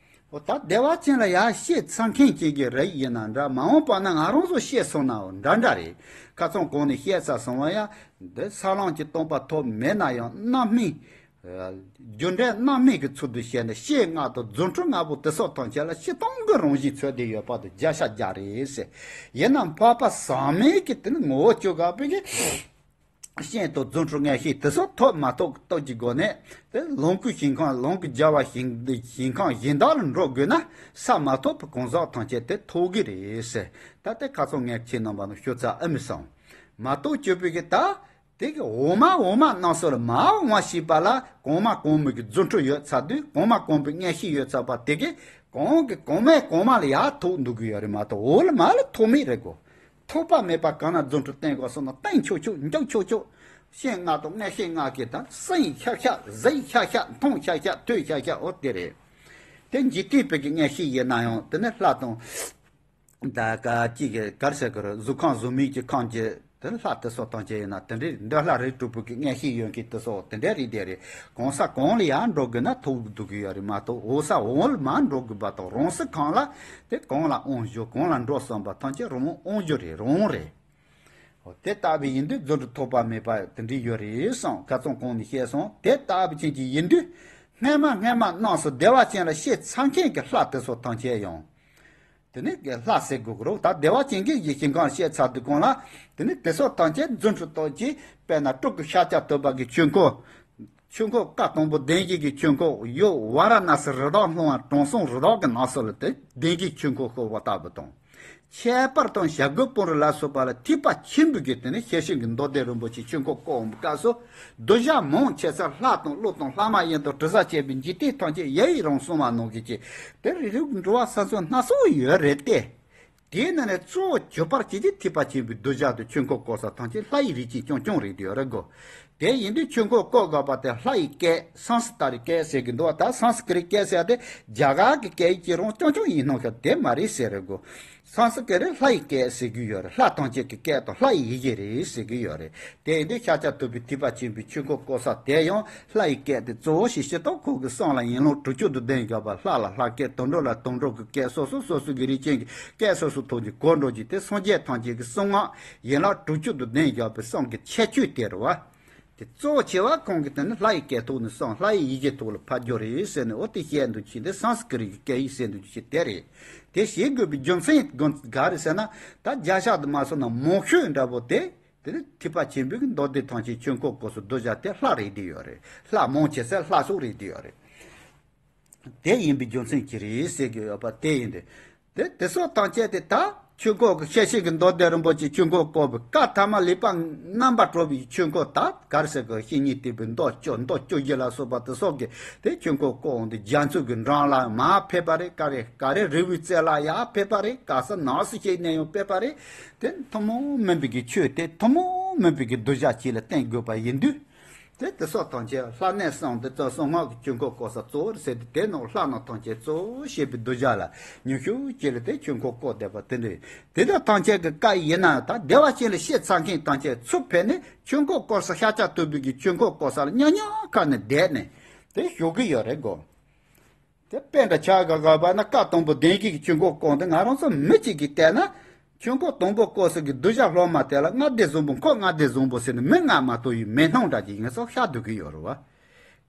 འོ་ད་བདེ་བ་ཅན་ལ་ཡར་བཤད་ཚར་མཁན་གཅིག་གི་རིགས་ཡིན་ན་འདྲ། མ་འོངས་པ་ན་ང་རང་ཚོ་བཤད་སོང་ནའང་འདྲ་འདྲ་རེད། ཁ་སང་གོང་ནས་བཤད་ཚར་སོང་བ་ཡང་འདི་ས་ལམ་གྱི་སྟོང་པ་ཐོབ་མེད་ན་ཡང་རྣམ་སྨིན། རྒྱུ་འབྲས་རྣམ་སྨིན་གྱི་ཚུལ་དུ་བཤད་ནས་བཤད་ལྔ་དང་རྫུ་འཕྲུལ་ལྔ་པོ་དེ་སོགས་ཐམས་ཅད་ལ་སྤྱིར་བཏང་གི་རང་བཞིན་ཚོལ་བསྡད་ཡོད་པ་དང་བརྒྱ་ཆ་བརྒྱ་རེད་ཟེར། ཡིན་ནའང་འཕགས་པ་ཟག་མེད་ཀྱི་དེ་ནི་ངོ་བོ་བཅུ་དགག་པའི་གི་སྤྱན་དང་རྫུ་འཕྲུལ་མངོན་ཤེས་དེ་སོགས་ཐོབ་མ་ཐོབ་ཀྱི་སྟོབས་ཀྱི་སྒོ་ནས་དེ་ལོངས་སྐུའི་ཞིང་ཁམས་ལོངས་སྐུ་རྒྱལ་བ་ཞིང་ཞིང་ཁམས་གཞན་དག་ལ་འགྲོ་དགོས་ན་ས་མ་ཐོབ་པའི་གང་ཟག་ཐམས་ཅད་དེ་ཐོབ་གི་རེད་ཟེར། ད་དེ་ཁ་སང་ངས་ཁྱེད་རྣམ་པ་ལ་ཞུ་ཚར་ཨ་མི་སོང་། མ་གཏོགས་སྤྱོད་པའི་གི་ད་དེ་གི་འོག་མ་འོག་མ་རྣམས་སུ་ལ་མ་འོངས་པ་ཤེས་པ་ལ་གོང་མ་གོང་མའི་གི་རྫུ་འཕྲུལ་ཡོད་ཚར་དུས་གོང་མ་གོང་མའི་མངོན་ཤེས་ཡོད་ཚར་བ་དེ་གི་ གོང་གི་གོང་མའི་གོང་མ་ལ་ཡར་ཐུག་འདུག་གི་ཡོད་རེད་མ་གཏོགས། འོག་ལ་མར་ལ་ཐུག་མེད་རེད་གོ། ཐུག་པ་མེད་པ་གང་ན་རྫུ་འཕྲུལ་བསྟན་དགོས་སོང་ན། བསྟན་ཆོག་ཆོག་འཇོག་ཆོག་ཆོག། སྤྱན་སྔར་དང་མངོན་ཤེས་སྔར་གྱི་དང་། སེམས་ཤ་ཤ། གཟིགས་ཤ་ཤ། མཐོང་ཤ་ཤ། ཐོས་ཤ་ཤ། འོ་དེ་རེད། དེ་འཇིག་རྟེན་པའི་གི་མངོན་ཤེས་ཡིན་ན་ཡང་དེ་ནི་ལྷ་དང་། ད་ག་ཅིག་གི་གར་ཟེར་གི་རེད། གཟུགས་ཁམས་གཟུགས་མེད་ཀྱི་ཁམས་ཀྱི་དེ་ལྷ་དེ་སོགས་ཐམས་ཅད་ཡིན་ན་དེ་འདྲའི་འདོད་ལྷ་རིགས་དྲུག་པོ་གི་མངོན་ཤེས་ཡོད་མཁན་དེ་སོགས་དེ་འདྲའི་རིགས་དེ་རེད། གང་ས་གང་ལ་ཡར་འགྲོ་དགོས་ན་ཐུག་འདུག་གི་ཡོད་རེད་མ་གཏོགས། འོག་ས་འོག་ལ་མར་འགྲོ་དགོས་པ་དང་། རང་སའི་ཁམས་ལ་དེ་གང་ལ་དབང་ཞུ། གང་ལ་འགྲོ་བསམ་པ་ཐམས་ཅད་རང་དབང་ཞུ་རེད། རང་རེད། འོ་དེ་ལྟ་བུ་ཡིན་དུས་རྫུ་འཕྲུལ་ཐོགས་པ་མེད་པ་དེ་འདྲའི་ཡོད་རེད་བསམ། ཁ་སང་གོང་ནས་བཤད་སོང་། དེ་ལྟ་བུ་ཅན་གྱི་ཡིན་དུས། སྔན་མ་སྔན་མ་རྣམས་སུ་བདེ་བ་ཅན་ལ་སྐྱེས་ཚར་མཁན་གྱི་ལྷ་དེ་ཚོ་ཐམས་ཅད་ཡང་། དེ་ནི་ལྷ་ཟེར་དགོས་ཀྱི་རེད། ད་བདེ་བ་ཅན་གྱི་ཡེ་ཤེས་སྒང་སྐྱེས་ཚར་དུས་གང་ལ། དེ་ནི་དེ་ཚོ་ཐམས་ཅད་རྫུ་འཕྲུལ་སྟོབས་ཀྱིས། དཔེར་ན་སྤྲུལ་སྐུ་ཤཱཀྱ་ཐུབ་པ་གི་ཆོས་འཁོར། ཆོས་འཁོར་བཀའ་དང་པོ་བདེན་བཞི་གི་ཆོས་འཁོར། ཡུལ་ཝཱ་ར་ཎཱ་སི་རི་དྭགས་ལྷུང་བ་དྲང་སྲོང་རི་དྭགས་ཀྱི་ནགས་གསེབ་ལ་དེ་བདེན་བཞིའི་ཆོས་འཁོར་བསྐོར་བ་ལྟ་བུ་དང་། ཁྱད་པར་དུ་བྱ་རྒོད་ཕུང་རི་ལ་སོགས་པ་ལ་ཐེག་པ་ཆེན་པོའི་གི་དེ་ནི་ཤེར་ཕྱིན་གྱི་མདོ་སྡེ་རིན་པོ་ཆེའི་ཆོས་འཁོར་བསྐོར་འོང་བའི་སྐབས་སུ། གདུལ་བྱ་མང་ཆེ་ས་ལྷ་དང་ཀླུ་དང་ལྷ་མ་ཡིན་དང་དྲི་ཟ་བཅས་པའི་འཇིག་རྟེན་ཐམས་ཅད་ཡ་ཡི་རང་གསུང་བ་ནང་བཞིན་གྱི་དེ་རིགས་འགྲོ་བ་སེམས་ཅན་སྣ་ཚོགས་ཡོད་རེད་དེ། དེའི་ནང་ནས་གཙོ་བོ་གྱུར་པར་བྱེད་ཀྱི་ཐེག་པ་ཆེན་པོའི་གདུལ་བྱ་དེ་ཆོས་འཁོར་བསྐོར་ས་ཐམས་ཅད་ལྷ་ཡི་རིགས་ཅན་རྐྱང་རྐྱང་རེད་དེ་ཡོད་རེད་གོ། དེ་ཡིན་དུས་ཆོས་འཁོར་བསྐོར་དགོས་པ་དེ་ལྷ་ཡི་སྐད། སཾ་སྐྲྀ་ཏ་རའི་སྐད་ཟེར་གྱི་འདུག་བ། ད་སཾ་སྐྲྀ་ཏའི་སྐད་ཟེར་དེ་རྒྱ་གར་གྱི་སྐད་ཡིག་ཅིག་རང་རྐྱང་རྐྱང་ཡིན་སྣང་ཤག་དེ་མ་རེད་ཟེར་རེད་གོ། སཾ་སྐྲྀ་ཏ་རེད། ལྷ་ཡི་སྐད་ཟེར་གྱི་ཡོད་རེད། ལྷ་ཐམས་ཅད་ཀྱི་སྐད་དང་ལྷ་ཡི་ཡི་གེ་རེད་ཟེར་གྱི་ཡོད་རེད། དེ་ཡིན་དུས་ཤཱཀྱ་ཐུབ་པའི་ཐེག་པ་ཆེན་པོའི་ཆོས་འཁོར་བསྐོར་ས་དེ་ཡང་ལྷ་ཡི་སྐད་དེ་གཙོ་བོ་ཞིག་བྱེད་དང་། ཁོང་གི་གསུང་ལ་ཡན་ལག་དྲུག་ཅུ་དང་ལྡན་ཡོད་པ། ལྷ་ལ་ལྷ་སྐད། དུད་འགྲོ་ལ་དུད་འགྲོ་གི་སྐད། སོ་སོ་སོ་སོ་གི་རིགས་ཅན་གྱི་སྐད་སོ་སོ་ཐོག་ནས་གོ་འགྲོ་རྒྱུ་དེ། སངས་རྒྱས་ཐམས་ཅད་ཀྱི་གསུང་ངག་ཡན་ལག་དྲུག་ཅུ་དང་ལྡན་ཡོད་པའི་གསུང་གི་ཁྱད་ཆོས་དེ་རེད་བ། དེ་གཙོ་བོ་ཆེ་བ་ཁོང་གིས་དེ་ནི་ལྷ་ཡི་སྐད་ཐོག་ནས་གསུངས། ལྷ་ཡི་ཡི་གེ་ཐོག་ལ་ཕབ་རྒྱུ་རེད་ཟེར་ནས། འོ་དེ་བཤད་འདུག་ཅིང་། དེ་སཾ་སྐྲྀ་ཏ་གི་སྐད་ཡིག་ཟེར་འདུག་ཅིང་དེ་རེད། དེ་བྱེད་དགོས་པའི་རྒྱུ་མཚན་ག་རེ་ཟེར་ན། ད་བརྒྱ་ཆ་དུ་མ་སོང་ན་མང་ཤོས་འདྲ་པོ་དེ། དེ་ནི་ཐེག་པ་ཆེན་པོའི་མདོ་སྡེ་ཐམས་ཅད་ཆོས་འཁོར་བསྐོར་སའི་གདུལ་བྱ་དེ་ལྷ་རེད་དེ་ཡོད་རེད། ལྷ་མང་ཆེ་ས་ལྷ་ཚོགས་རེད་དེ་ཡོད་རེད། དེ་ཡིན་པའི་རྒྱུ་མཚན་གྱིས་རེད་ཟེར་གྱི་ཡོད་པ་དེ་ཡིན་ཏེ། དེ་དེ་སོགས་ཐམས་ཅད་དེ་ད་ཆོས་འཁོར་གྱི་ཤེར་ཕྱིན་གྱི་མདོ་སྡེ་རིན་པོ་ཆེ་ཆོས་འཁོར་བསྐོར་བའི་བཀའ་ཐ་མ་ལེགས་པར་རྣམ་པར་གྲོལ་བའི་ཆོས་འཁོར། ད་ག་རེ་ཟེར་གི། བཤེས་གཉེན་བསྟེན་པའི་མདོ་བཅུ། མདོ་བཅུ་བཞི་ལ་སོགས་པ་དེ་སོགས་ཀྱི་དེ་ཆོས་འཁོར་བསྐོར་འོང་དུས་རྒྱ་མཚོ་གི་འགྲམ་ལ་མར་ཕེབས་པ་རེད། ག་རེ་ག་རེ་རི་བོའི་རྩེ་ལ་ཡར་ཕེབས་པ་རེད། ག་ས་ནགས་སུ་སྐྱེས་ནས་ཡང་ཕེབས་པ་རེད། དེ་ཐུན་མོང་མིན་པའི་གི་ཆོས་དེ་ཐུན་མོང་མིན་པའི་གི་གདུལ་བྱ་ཅིག་ལ་བསྟན་དགོས་པ་ཡིན་དུས། དེ་དེ་སོགས་ཐམས་ཅད་ལྷ་གནས་གསུམ་དེ་ཚོ་གསང་སྔགས་ཀྱི་ཆོས་འཁོར་བསྐོར་ས་གཙོ་བོར་ཟེར་ཏེ། དེ་ནང་ལྷ་རྣམས་ཐམས་ཅད་གཙོ་བོ་བྱས་པའི་གདུལ་བྱ་ལ་ཉུང་ཤོས་ཅིག་ལ་དེ་ཆོས་འཁོར་བསྐོར་བསྡད་པ་དེ་འདྲ། དེ་དག་ཐམས་ཅད་ཀྱི་བཀའ་ཡིན་ན། ད་བདེ་བ་ཅན་ལ་སྐྱེས་ཚར་མཁན་ཐམས་ཅད་ཚུར་ཕེབས་ནས་ཆོས་འཁོར་བསྐོར་ས། ཤཱཀྱ་ཐུབ་པའི་གི་ཆོས་འཁོར་བསྐོར་ས་ལ་མཉམ་མཉམ་ཁ་ནས་བསྡད་ནས་དེ་བཞུགས་ཀྱི་ཡོད་རེད་གོ། དེ་དཔེ་འདྲ་ཆགས་དགོས་དགོས་པ་ན། བཀའ་དང་པོ་བདེན་བཞི་གི་ཆོས་འཁོར་བསྐོར་འདུག་ང་རང་ཚོ་མི་གཅིག་གིས་བལྟས་ན། ཆོས་འཁོར་དང་པོ་བསྐོར་ས་གི་གདུལ་བྱ་སློབ་མ་དེ་ལ་ལྔ་སྡེ་བཟང་པོ། འཁོར་ལྔ་སྡེ་བཟང་པོ་ཟེར་ནས་མི་ལྔ་མ་གཏོགས་ཡོད་མེད་སྣང་འདྲ་ཅིག་ངེད་ཚོ་ཤར་སྡོད་ཀྱི་ཡོད་རེད་བ།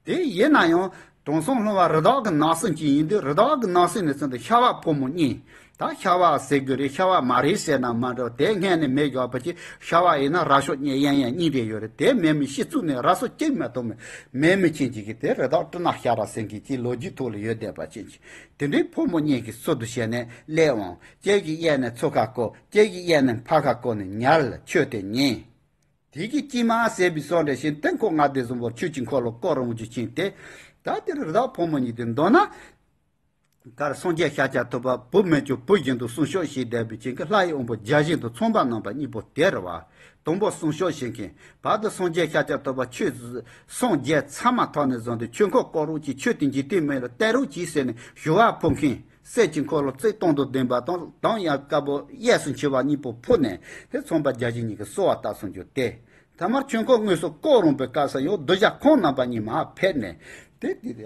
དེ་ཡིན་ན་ཡང་དྲང་སྲོང་ལྷུང་བ་རི་དྭགས་ཀྱི་ནགས་གསེབ་ཅིག་ཡིན་དུས། རི་དྭགས་ཀྱི་ནགས་གསེབ་ནས་བརྩིས་ཏེ་ཤ་བ་ཕོ་མོ་གཉིས། ད་ཤ་བ་ཟེར་དགོས་རེད། ཤ་བ་མ་རེད་ཟེར་ན་མ་འགྲོ། དེ་སྔོན་ནས་མེད་ཡོད་པ་ཅིག་ཤ་བ་ཡིན་ན་ར་ཤོ་གཉིས་ཡན་ཡན་གཉིས་རེ་ཡོད་རེད། དེ་མེད་མི་ཤི་ཚུགས་ནས་ར་ཤོ་གཅིག་མ་གཏོགས་མེད། མེད་མི་ཅན་ཅིག་གིས་དེ་རི་དྭགས་སྤྲིན་ནག་ཤ་ར་ཟེར་མཁན་ཅིག་ལོ་རྒྱུས་ཐོག་ལ་ཡོད་བསྡད་པ་ཅན་ཅིག་དེ་འདྲའི་ཕོ་མོ་གཉིས་ཀྱིས་ཚུལ་དུ་བྱས་ནས་སླེབས་འོང་། གཅིག་གིས་གཡས་ནས་མཚོ་ཁ་བསྐོར། གཅིག་གིས་གཡས་ནས་ཕར་ཁ་བསྐོར་ནས་ཉལ་ལ་ཆོས་དེ་ཉན། དེ་གི་དཀྱིལ་མ་ཟེར་བའི་སོགས་འདྲ་ཞིག་དེ་འཁོར་ལྔ་སྡེ་བཟང་པོ་ཆོས་ཀྱི་འཁོར་ལོ་བསྐོར་འོང་རྒྱུ་ཅན་དེ། ད་དེར་རི་དྭགས་ཕོ་མོ་གཉིས་དེ་མདོར་ན། གར་སངས་རྒྱས་ཤཱཀྱ་ཐུབ་པ་བུ་མེད་ཀྱང་བུ་བཞིན་དུ་གསུང་ཆོས་བྱེད་བསྡད་པའི་ཅན་གྱི་ལྷ་ཡི་དབང་པོ་བརྒྱ་བྱིན་དང་ཚངས་པ་རྣམ་པ་གཉིས་པོ་དེ་རེད་བ། དང་པོ་གསུང་ཆོས་བྱེད་མཁན། བར་དུ་སངས་རྒྱས་ཤཱཀྱ་ཐུབ་པ་ཆོས་སངས་རྒྱས་ཚར་མ་ཐག་ནས་བཟུང་སྟེ་ཆོས་འཁོར་བསྐོར་རོགས་གྱིས། ཆོས་དེ་འཇིག་རྟེན་མི་ལ་སྟེར་རོགས་གྱིས་ཟེར་ནས་ཞུ་བ་ཕུལ་མཁན། གསེར་གྱི་འཁོར་ལོ་རྩིབས་སྟོང་དང་ལྡན་པ་དང་། དང་ཡང་དཀར་པོ་གཡས་སུ་འཁྱིལ་བ་གཉིས་པོ་ཕུལ་ནས་དེ་ཚངས་པ་བརྒྱ་བྱིན་གཉིས་ཀྱིས་གསོལ་བ་བཏབ་སོང་རྒྱུ་དེ། ཐ་མར་ཆོས་འཁོར་དངོས་སུ་བསྐོར་རུང་པའི་སྐབས་སུ་ཡང་གདུལ་བྱ་ཁོང་རྣམ་པ་གཉིས་མར་ཕེབས་ནས་དེ་དེ་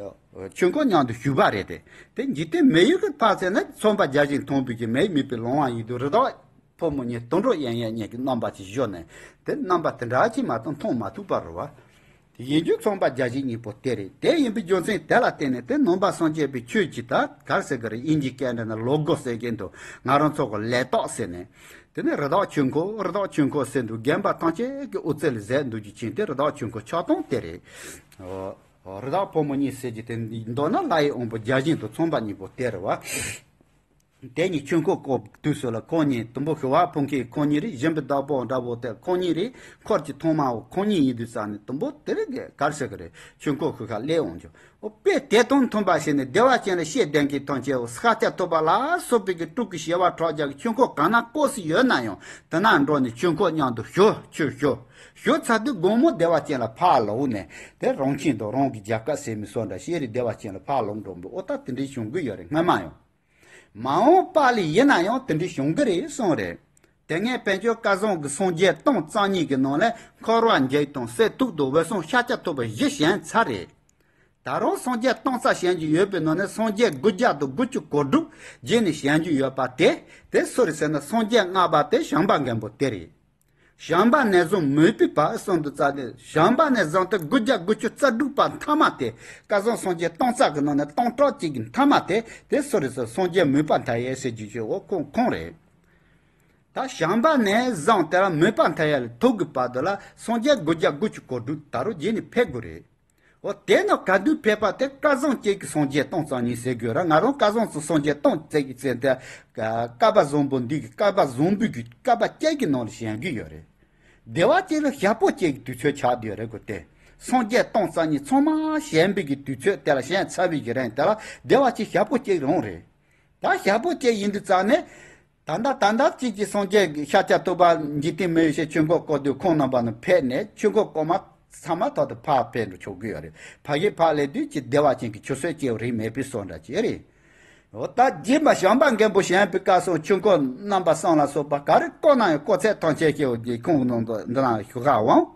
ཆོས་འཁོར་མཉམ་དུ་བཞུགས་པ་རེད་དེ། དེ་འཇིག་རྟེན་མི་ཡུལ་གྱི་ཕར་ཚད་ན་ཚངས་པ་བརྒྱ་བྱིན་མཐོང་བའི་གི་མེད་མེད་པའི་ལོང་བ་ཡིན་དུས། རི་དྭགས་ཕོ་མོ་གཉིས་དུད་འགྲོ་ཡན་ཡན་གཉིས་ཀྱི་རྣམ་པ་ཅིག་བཞོ་ནས་དེ་རྣམ་པ་དེ་འདྲ་ཅིག་མ་གཏོགས་མཐོང་མ་ཐུབ་པ་རེད་བ། དེ་ཡིན་རྒྱུ་ཚངས་པ་བརྒྱ་བྱིན་གཉིས་པོ་དེ་རེད། དེ་ཡིན་པའི་རྒྱུ་མཚན་དེ་ལ་བརྟེན་ནས་དེ་ནང་པ་སངས་རྒྱས་པའི་ཆོས་ཀྱི་ད་ག་རེ་ཟེར་གི་རེད། དབྱིན་ཇིའི་སྐད་འདྲ་ན་ལོ་གོ་ཟེར་གྱི་འདུག་ང་རང་ཚོ་གི་ལས་རྟགས་ཟེར་ནས། དེ་ནས་རི་དྭགས་ཆོས་འཁོར། རི་དྭགས་ཆོས་འཁོར་ཟེར་འདུག་རྒན་པ་ཐམས་ཅད་ཀྱི་དབུ་རྩེ་ལ་ཟེར་འདུག་རྒྱུ་ཅན་དེ་རི་དྭགས་ཆོས་འཁོར་ཆགས་སྟངས་དེ་རེད། ཨོ། རི་དྭགས་ཕོ་མོ་གཉིས་ཟེར་གྱི་དེ་མདོར་ན་ལྷ་ཡི་དབང་པོ་བརྒྱ་བྱིན་དང་ཚངས་པ་གཉིས་པོ་དེ་རེད་བ། དེ་གཉིས་ཆོས་འཁོར་བསྐོར་དུས་སུ་ལ་ཁོང་གཉིས་དུམ་བུ་ཞི་བ་ཕུང་ཁེ་ཁོང་གཉིས་རེད། སྦྱིན་པའི་བདག་པོ་འདྲ་བོ་དེ་ཁོང་གཉིས་རེད། འཁོར་གྱི་ཐོག་མའོ་ཁོང་གཉིས་ཡིན་དུས་ཙང་ནས་དུམ་བུ་དེ་རིགས་ག་རེ་ཟེར་གི་རེད། ཆོས་འཁོར་ཞུ་ཁ་སླེབས་འོང་རྒྱུ། འོ་དཔེ་དེ་དང་མཐུན་པ་བྱས་ནས་བདེ་བ་ཅན་ལ་བཤད་བསྡད་མཁན་ཐམས་ཅད་འོ་ཤཱཀྱ་ཐུབ་པ་ལ་སོགས་པའི་གི་སྤྲུལ་སྐུ་ཞི་བ་ཕྱོགས་རྒྱ་གི་ཆོས་འཁོར་གང་ན་བསྐོར་སྲོལ་ཡོད་ན་ཡང་དེ་ན་འགྲོ་ནས་ཆོས་འཁོར་མཉམ་དུ་ཞུ་ཆོས་ཞུ། ཞུ་ཚར་དུས་དགོང་མོ་བདེ་བ་ཅན་ལ་ཕར་ལོག་ནས་དེ་རང་ཁྱིམ་དང་རང་གི་རྒྱལ་ཁབ་ཟེར་མི་སོགས་འདྲ་ཤེས་རིག་བདེ་བ་ཅན་ལ་ཕར་ལོག་འགྲོ་འདུག་འོ་ད་དེ་འདྲའི་བྱུང་གི་ཡོད་རེད། སྔ་མ་ཡང་མ་འོངས་པ་ལ་ཡིན་ན་ཡང་དེ་འདྲའི་བྱུང་གི་རེད་གསུངས་རེད། དེ་སྔའི་བོད་བརྒྱུད་བཀའ་བཟང་གི་སངས་རྒྱས་སྟོང་རྩ་གཉིས་ཀྱི་ནང་ལས་འཁོར་བ་འཇིག་དང་སྲིད་དུག་དང་འོད་སྲུང་ཤཱཀྱ་ཐུབ་པ་བཞི་བྱོན་ཚར་རེད། ད་རུང་སངས་རྒྱས་སྟོང་རྩ་བྱོན་རྒྱུ་ཡོད་པའི་ནང་ནས་སངས་རྒྱས་དགུ་བརྒྱ་དང་དགུ་བཅུ་གོ་དྲུག་རྗེས་ནས་བྱོན་རྒྱུ་ཡོད་པ་དེ་དེ་སུ་རེད་ཟེར་ན་སངས་རྒྱས་ལྔ་པ་དེ་བྱམས་པ་མགོན་པོ་དེ་རེད། བྱམས་པ་ནས་བཟུང་མོས་པའི་བར་གསུམ་དུ་རྩ་ནས་བྱམས་པ་ནས་བཟུང་སྟེ་དགུ་བརྒྱ་དགུ་བཅུ་རྩ་དྲུག་པ་མཐའ་མ་དེ་བཀའ་བཟང་སངས་རྒྱས་སྟོང་རྩ་གི་ནང་ནས་སྟོང་ཕྲག་གཅིག་གི་མཐའ་མ་དེ་དེ་སུ་རེད་ཟེར་སངས་རྒྱས་མོས་པ་མཐའ་ཡས་ཟེར་རྒྱུ་ཞིག་འོ་ཁོང་ཁོང་རེད། ད་བྱམས་པ་ནས་བཟུང་དེ་ལ་མོས་པ་མཐའ་ཡས་ལ་ཐུག་གི་བར་དུ་ལ་སངས་རྒྱས་དགུ་བརྒྱ་དགུ་བཅུ་གོ་དྲུག་ད་རུང་རྗེས་ནས་ཕེབས་དགོས་རེད། འོ་དེ་ནི་ག་དུས་ཕེབས་པ་དེ་བཀའ་བཟང་བཅས་ཀྱི་སངས་རྒྱས་སྟོང་རྩ་གཉིས་ཟེར་དགོས་ར། ང་རང་བཀའ་བཟང་ཚོ་སངས་རྒྱས་སྟོང་བཅས་ཀྱི་ཚེ་དེ་བསྐལ་པ་བཟང་པོ་འདི་གི་བསྐལ་པ་བཟང་པོའི་གི་བསྐལ་པ་བཅས་ཀྱི་ནང་ལ་བྱོན་གྱི་ཡོད་རེད། བདེ་བ་ཅན་ལ་ཞག་པོ་གཅིག་གི་དུས་ཚོད་ཆགས་བསྡད་ཡོད་རེད་གོ། དེ་སངས་རྒྱས་སྟོང་རྩ་གཉིས་ཚང་མ་བྱོན་པའི་གི་དུས་ཚོད་དེ་ལ་བྱོན་ཚར་བའི་གི་རིང་དེ་ལ་བདེ་བ་ཅན་ཞག་པོ་གཅིག་རང་རེད། ད་ཞག་པོ་གཅིག་ཡིན་དུས་ཙང་ནས་ད་ལྟ་ད་ལྟ་གཅིག་གི་སངས་རྒྱས་ཤཱཀྱ་ཐུབ་པ་འཇིག་རྟེན་མི་ཡི་ཞེས་ཆོས་འཁོར་བསྐོར་དུས་ཁོང་རྣམ་པ་ནི་ཕེབས་ནས་ཆོས་འཁོར་བསྐོར་མ་ཚང་མ་ཐོག་ཏུ་ཕར་ཕེབས་འགྲོ་ཆོག་གི་ཡོད་རེད། ཕ་གི་ཕར་སླེབས་དུས་ཀྱི་བདེ་བ་ཅན་གྱི་ཆུ་སྲོད་སྐྱེ་བོ་རིགས་མེད་པའི་སོགས་འདྲ་ཅིག་རེད། འོ་ད་རྗེས་མ་བྱམས་པ་མགོན་པོ་བྱོན་པའི་སྐབས་སུ་ཆོས་འཁོར་རྣམ་པ་གསུམ་ལ་སོགས་པ་ག་རེ་བསྐོར་ན་ཡང་བསྐོར་ཚད་ཐམས་ཅད་སྐྱེ་བོ་གི་ཁོང་གི་ནང་དུ་འདི་ན་ཞུ་ཁ་འོང་།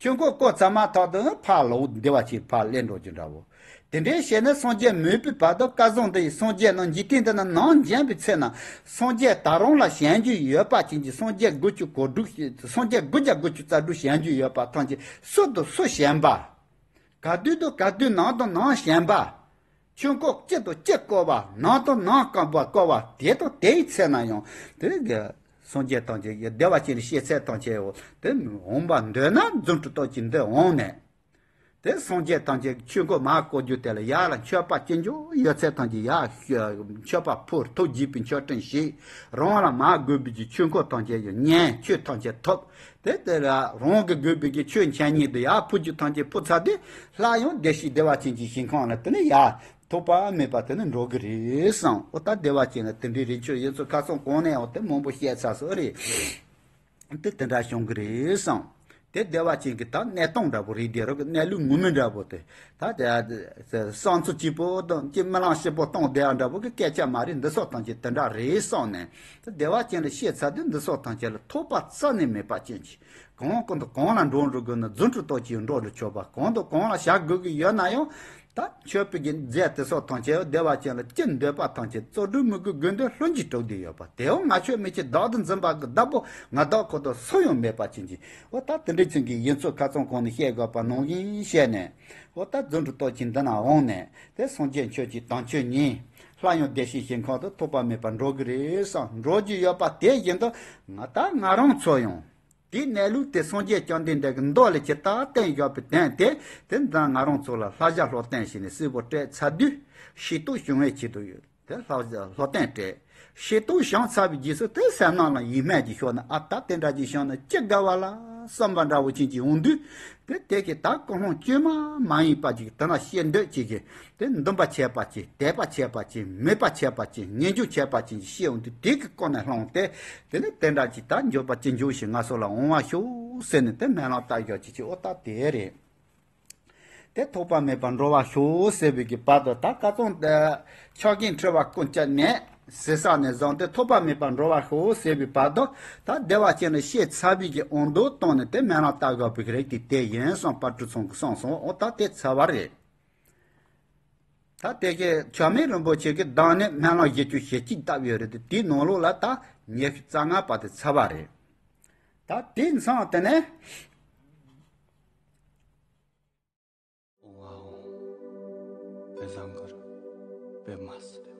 ཆོས་འཁོར་བསྐོར་ཚར་མ་ཐག་ཏུ་ཕར་ལོག་བདེ་བ་ཅན་ཕར་སླེབས་འགྲོ་རྒྱུ་འདྲ་བོ། དེ་འདྲའི་བྱས་ནས་སངས་རྒྱས་མོས་པའི་བར་དུ་བསྐལ་བཟང་འདི་ཡི་སངས་རྒྱས་རྣམས་འཇིག་རྟེན་འདི་ན་ནམ་བྱོན་པའི་ཚེ་ན་སངས་རྒྱས་ད་རུང་ལ་བྱོན་རྒྱུ་ཡོད་པ་ཅན་གྱི་སངས་རྒྱས་དགུ་བཅུ་གོ་དྲུག་སངས་རྒྱས་དགུ་བརྒྱ་དགུ་བཅུ་རྩ་དྲུག་བྱོན་རྒྱུ་ཡོད་པ་ཐམས་ཅད་སུ་དང་སུ་བྱོན་པ། ག་དུས་དང་ག་དུས་ནམ་དང་ནམ་བྱོན་པ། ཆོས་འཁོར་གཅིག་དང་གཅིག་བསྐོར་བ་ནམ་དང་ནམ་བསྐོར་བ་བསྐོར་བ་དེ་དང་དེའི་ཚེ་ན་ཡང་དེ་གི་སངས་རྒྱས་ཐམས་ཅད་ཀྱི་བདེ་བ་ཅན་ལ་བཤད་ཚད་ཐམས་ཅད་འོ་དེ་འོང་བ་འདོད་ན་རྫུ་འཕྲུལ་སྟོབས་ཀྱིས་འདི་འོང་ནས། དེ་སངས་རྒྱས་ཐམས་ཅད་ཀྱི་ཆོས་འཁོར་མར་བསྐོར་རྒྱུ་དེ་ལ་ཡར་ལ་མཆོད་པ་ཅི་འབྱོར་ཡོད་ཚད་ཐམས་ཅད་ཡར་མཆོད་པ་ཕུལ། ཐུགས་དགྱེས་པའི་མཆོད་སྤྲིན་བཞེས། རང་ལ་མར་དགོས་པའི་ཀྱི་ཆོས་འཁོར་ཐམས་ཅད་ཀྱི་ཉན། ཆོས་ཐམས་ཅད་ཐོབ། དེ་ལྟར་རང་གི་དགོས་པའི་གི་ཆོས་འཆད་ཉན་དུ་ཡར་ཕུལ་རྒྱུ་ཐམས་ཅད་ཕུལ་ཚར་དུས་སླར་ཡང་བདེ་གཤེགས་བདེ་བ་ཅན་གྱི་ཞིང་ཁམས་ལ་དེ་ནས་ཡར་ཐོགས་པ་མེད་པ་དེ་ནས་འགྲོ་གི་རེད་བསམ། འོ་ད་བདེ་བ་ཅན་ལ་དེ་འདྲའི་རིགས་ཆོས་ཡིན་ཚུལ་ཁ་སང་གོང་ནས་འོ་དེ་མང་པོ་བཤད་ཚར་སོང་རེད། དེ་དེ་འདྲ་བྱུང་གི་རེད་བསམ། དེ་བདེ་བ་ཅན་གྱི་ད་གནས་སྟངས་འདྲ་པོ་རེད། དེ་རོ་གི་གནས་ལུགས་ངོ་མ་འདྲ་པོ་དེ་ད་དེ་བསམ་ཚུལ་སྐྱིད་པོ་དང་ཀྱི་རྨི་ལམ་སྐྱིད་པོ་གཏོང་བསྡད་ཡ་འདྲ་པོ་གི་སྐད་ཆ་མ་རེད། འདི་སོགས་ཐམས་ཅད་དེ་འདྲ་རེད་བསམ་ནས། དེ་བདེ་བ་ཅན་ལ་བཤད་ཚར་དུས་འདི་སོགས་ཐམས་ཅད་ལ་ཐོགས་པ་རྩ་ནས་མེད་པ་ཅན་གྱི། གང་གང་དུ་གང་ལ་འགྲོ་འགྲོ་དགོས་ན་རྫུ་འཕྲུལ་སྟོབས་ཀྱིས་འགྲོ་འགྲོ་ཆོག་པ། གང་དུ་གང་ལ་བྱ་དགོས་ཀྱི་ཡོད་ན་ཡང་ད་མཆོད་པའི་གི་རྫས་དེ་སོགས་ཐམས་ཅད་བདེ་བ་ཅན་ལ་ཅི་འདོད་པ་ཐམས་ཅད་རྩོལ་སྒྲུབ་མོས་གུས་དགོས་འདོད་ལྷུན་གྱིས་གྲུབ་བསྡད་ཡོད་པ། དེའང་ང་ཆོས་མི་བྱེད་བདག་ཏུ་འཛིན་པ་གི་བདག་པོ་ང་བདག་ཁོ་ཐག་སུ་ཡང་མེད་པ་ཅན་གྱི། འོ་ད་དེ་འདྲའི་ཅན་གྱི་ཡིན་ཚུལ་ཁ་སང་གོང་ནས་བཤད་དགོས་པ་ནང་བཞིན་བཤད་ནས། འོ་ད་རྫུ་འཕྲུལ་སྟོབས་ཀྱིས་འདི་ན་འོངས་ནས་དེ་སངས་རྒྱས་མཆོད་ཅིག་དམ་ཆོས་ཉན། སླར་ཡང་བདེ་གཤེགས་ཞིང་ཁམས་དུ་ཐོགས་པ་མེད་པར་འགྲོ་གི་རེད་བསམ། འགྲོ་རྒྱུ་ཡོད་པ་དེ་བཞིན་དུ་ང་ད་ང་རང་ཚོ་ཡང་དེའི་གནས་ལུགས་དེ་སངས་རྒྱས་བཅོམ་ལྡན་འདས་ཀྱི་མདོ་ལས་ཇི་ལྟར་བསྟན་བཞག་པའི་དོན་དེ་དེ་ད་ང་རང་ཚོ་ལ་བསླབ་བྱ་སློབ་སྟོན་བྱས་ནས་གསལ་པོ་སྤྲད་ཚར་དུས་ཤེས་རྟོགས་བྱུང་བའི་ཆེད་དུ་ཡོད། དེ་ལྷག་ལྷག་བསྟན་སྤྲད། ཤེས་རྟོགས་བྱུང་ཚར་བའི་རྗེས་སུ་དེ་སེམས་ནང་ལ་ཡིད་སྨོན་གྱིས་ཤོར་ནས་ཨ་ད་དེ་འདྲ་ཅིག་བྱུང་ན་ཅི་དགའ་བ་ལ་བསམ་པ་འདྲ་བོ་ཅན་གྱི་འོང་དུས། དེ་དེ་གི་ད་ཀུན་སློང་བཅོས་མ་མ་ཡིན་པ་ཅིག་དེ་ན་ཤེས་འདོད་ཅིག་གིས་དེ་འདུན་པ་ཆད་པ་ཅིག་དད་པ་ཆད་པ་ཅིག་མོས་པ་ཆད་པ་ཅིག་ངེས་འབྱུང་ཆད་པ་ཅིག་ཤེས་འོང་དུས་དེ་གི་ཀུན་ནས་བསླངས་ཏེ། དེ་ནི་དེ་འདྲ་ཅིག་ད་འགྱོད་པ་ཅི་འགྱོད་བཞིན་ང་སོགས་ལ་འོང་བ་ཤོག་ཟེར་ནས་དེ་སྨོན་ལམ་བཏབ་ཡོད་ཅིག་ཅིག་འོ་ད་དེ་རེད། དེ་ཐོགས་པ་མེད་པར་འགྲོ་བར་ཤོག་ཟེར་བའི་གི་བར་དུ་ད་ཀ་ཙོང་ཆགས་ཀྱི་འཁྲི་བ་ཀུན་ཀྱང་མེད་ཟེར་ས་ནས་བཟུང་སྟེ་ཐོགས་པ་མེད་པར་འགྲོ་བར་ཤོག་ཟེར་བའི་བར་དུ་ད་བདེ་བ་ཅན་ལ་བཤད་ཚར་བའི་གི་འོང་དུ་བཏང་ནས་དེ་སྨོན་ལམ་བཏབ་དགོས་པའི་གི་རིགས་དེ་དེ་ཡིན་གསུངས། དཔལ་སྤྲུལ་ཚང་གིས་གསུངས་སོང་། འོ་ད་དེ་ཚར་བ་རེད། ད་དེ་གི་ཆགས་མེད་རིན་པོ་ཆེ་གི་གདམས་ནི་སྨོན་ལམ་བཞི་བཅུ་ཞེ་གཅིག་བཏབ་ཡོད་རེད་དེ་དེའི་ནང་ལོགས་ལ་ད་ཉི་ཤུ་རྩ་ལྔ་པ་དེ་ཚར་བ་རེད། ད་དེ་མཚམས་དེ་ནས། འོང་ཨ་འོང་། དཔེ་བཟང་གི་རེད། དཔེ་མ་སྲིད་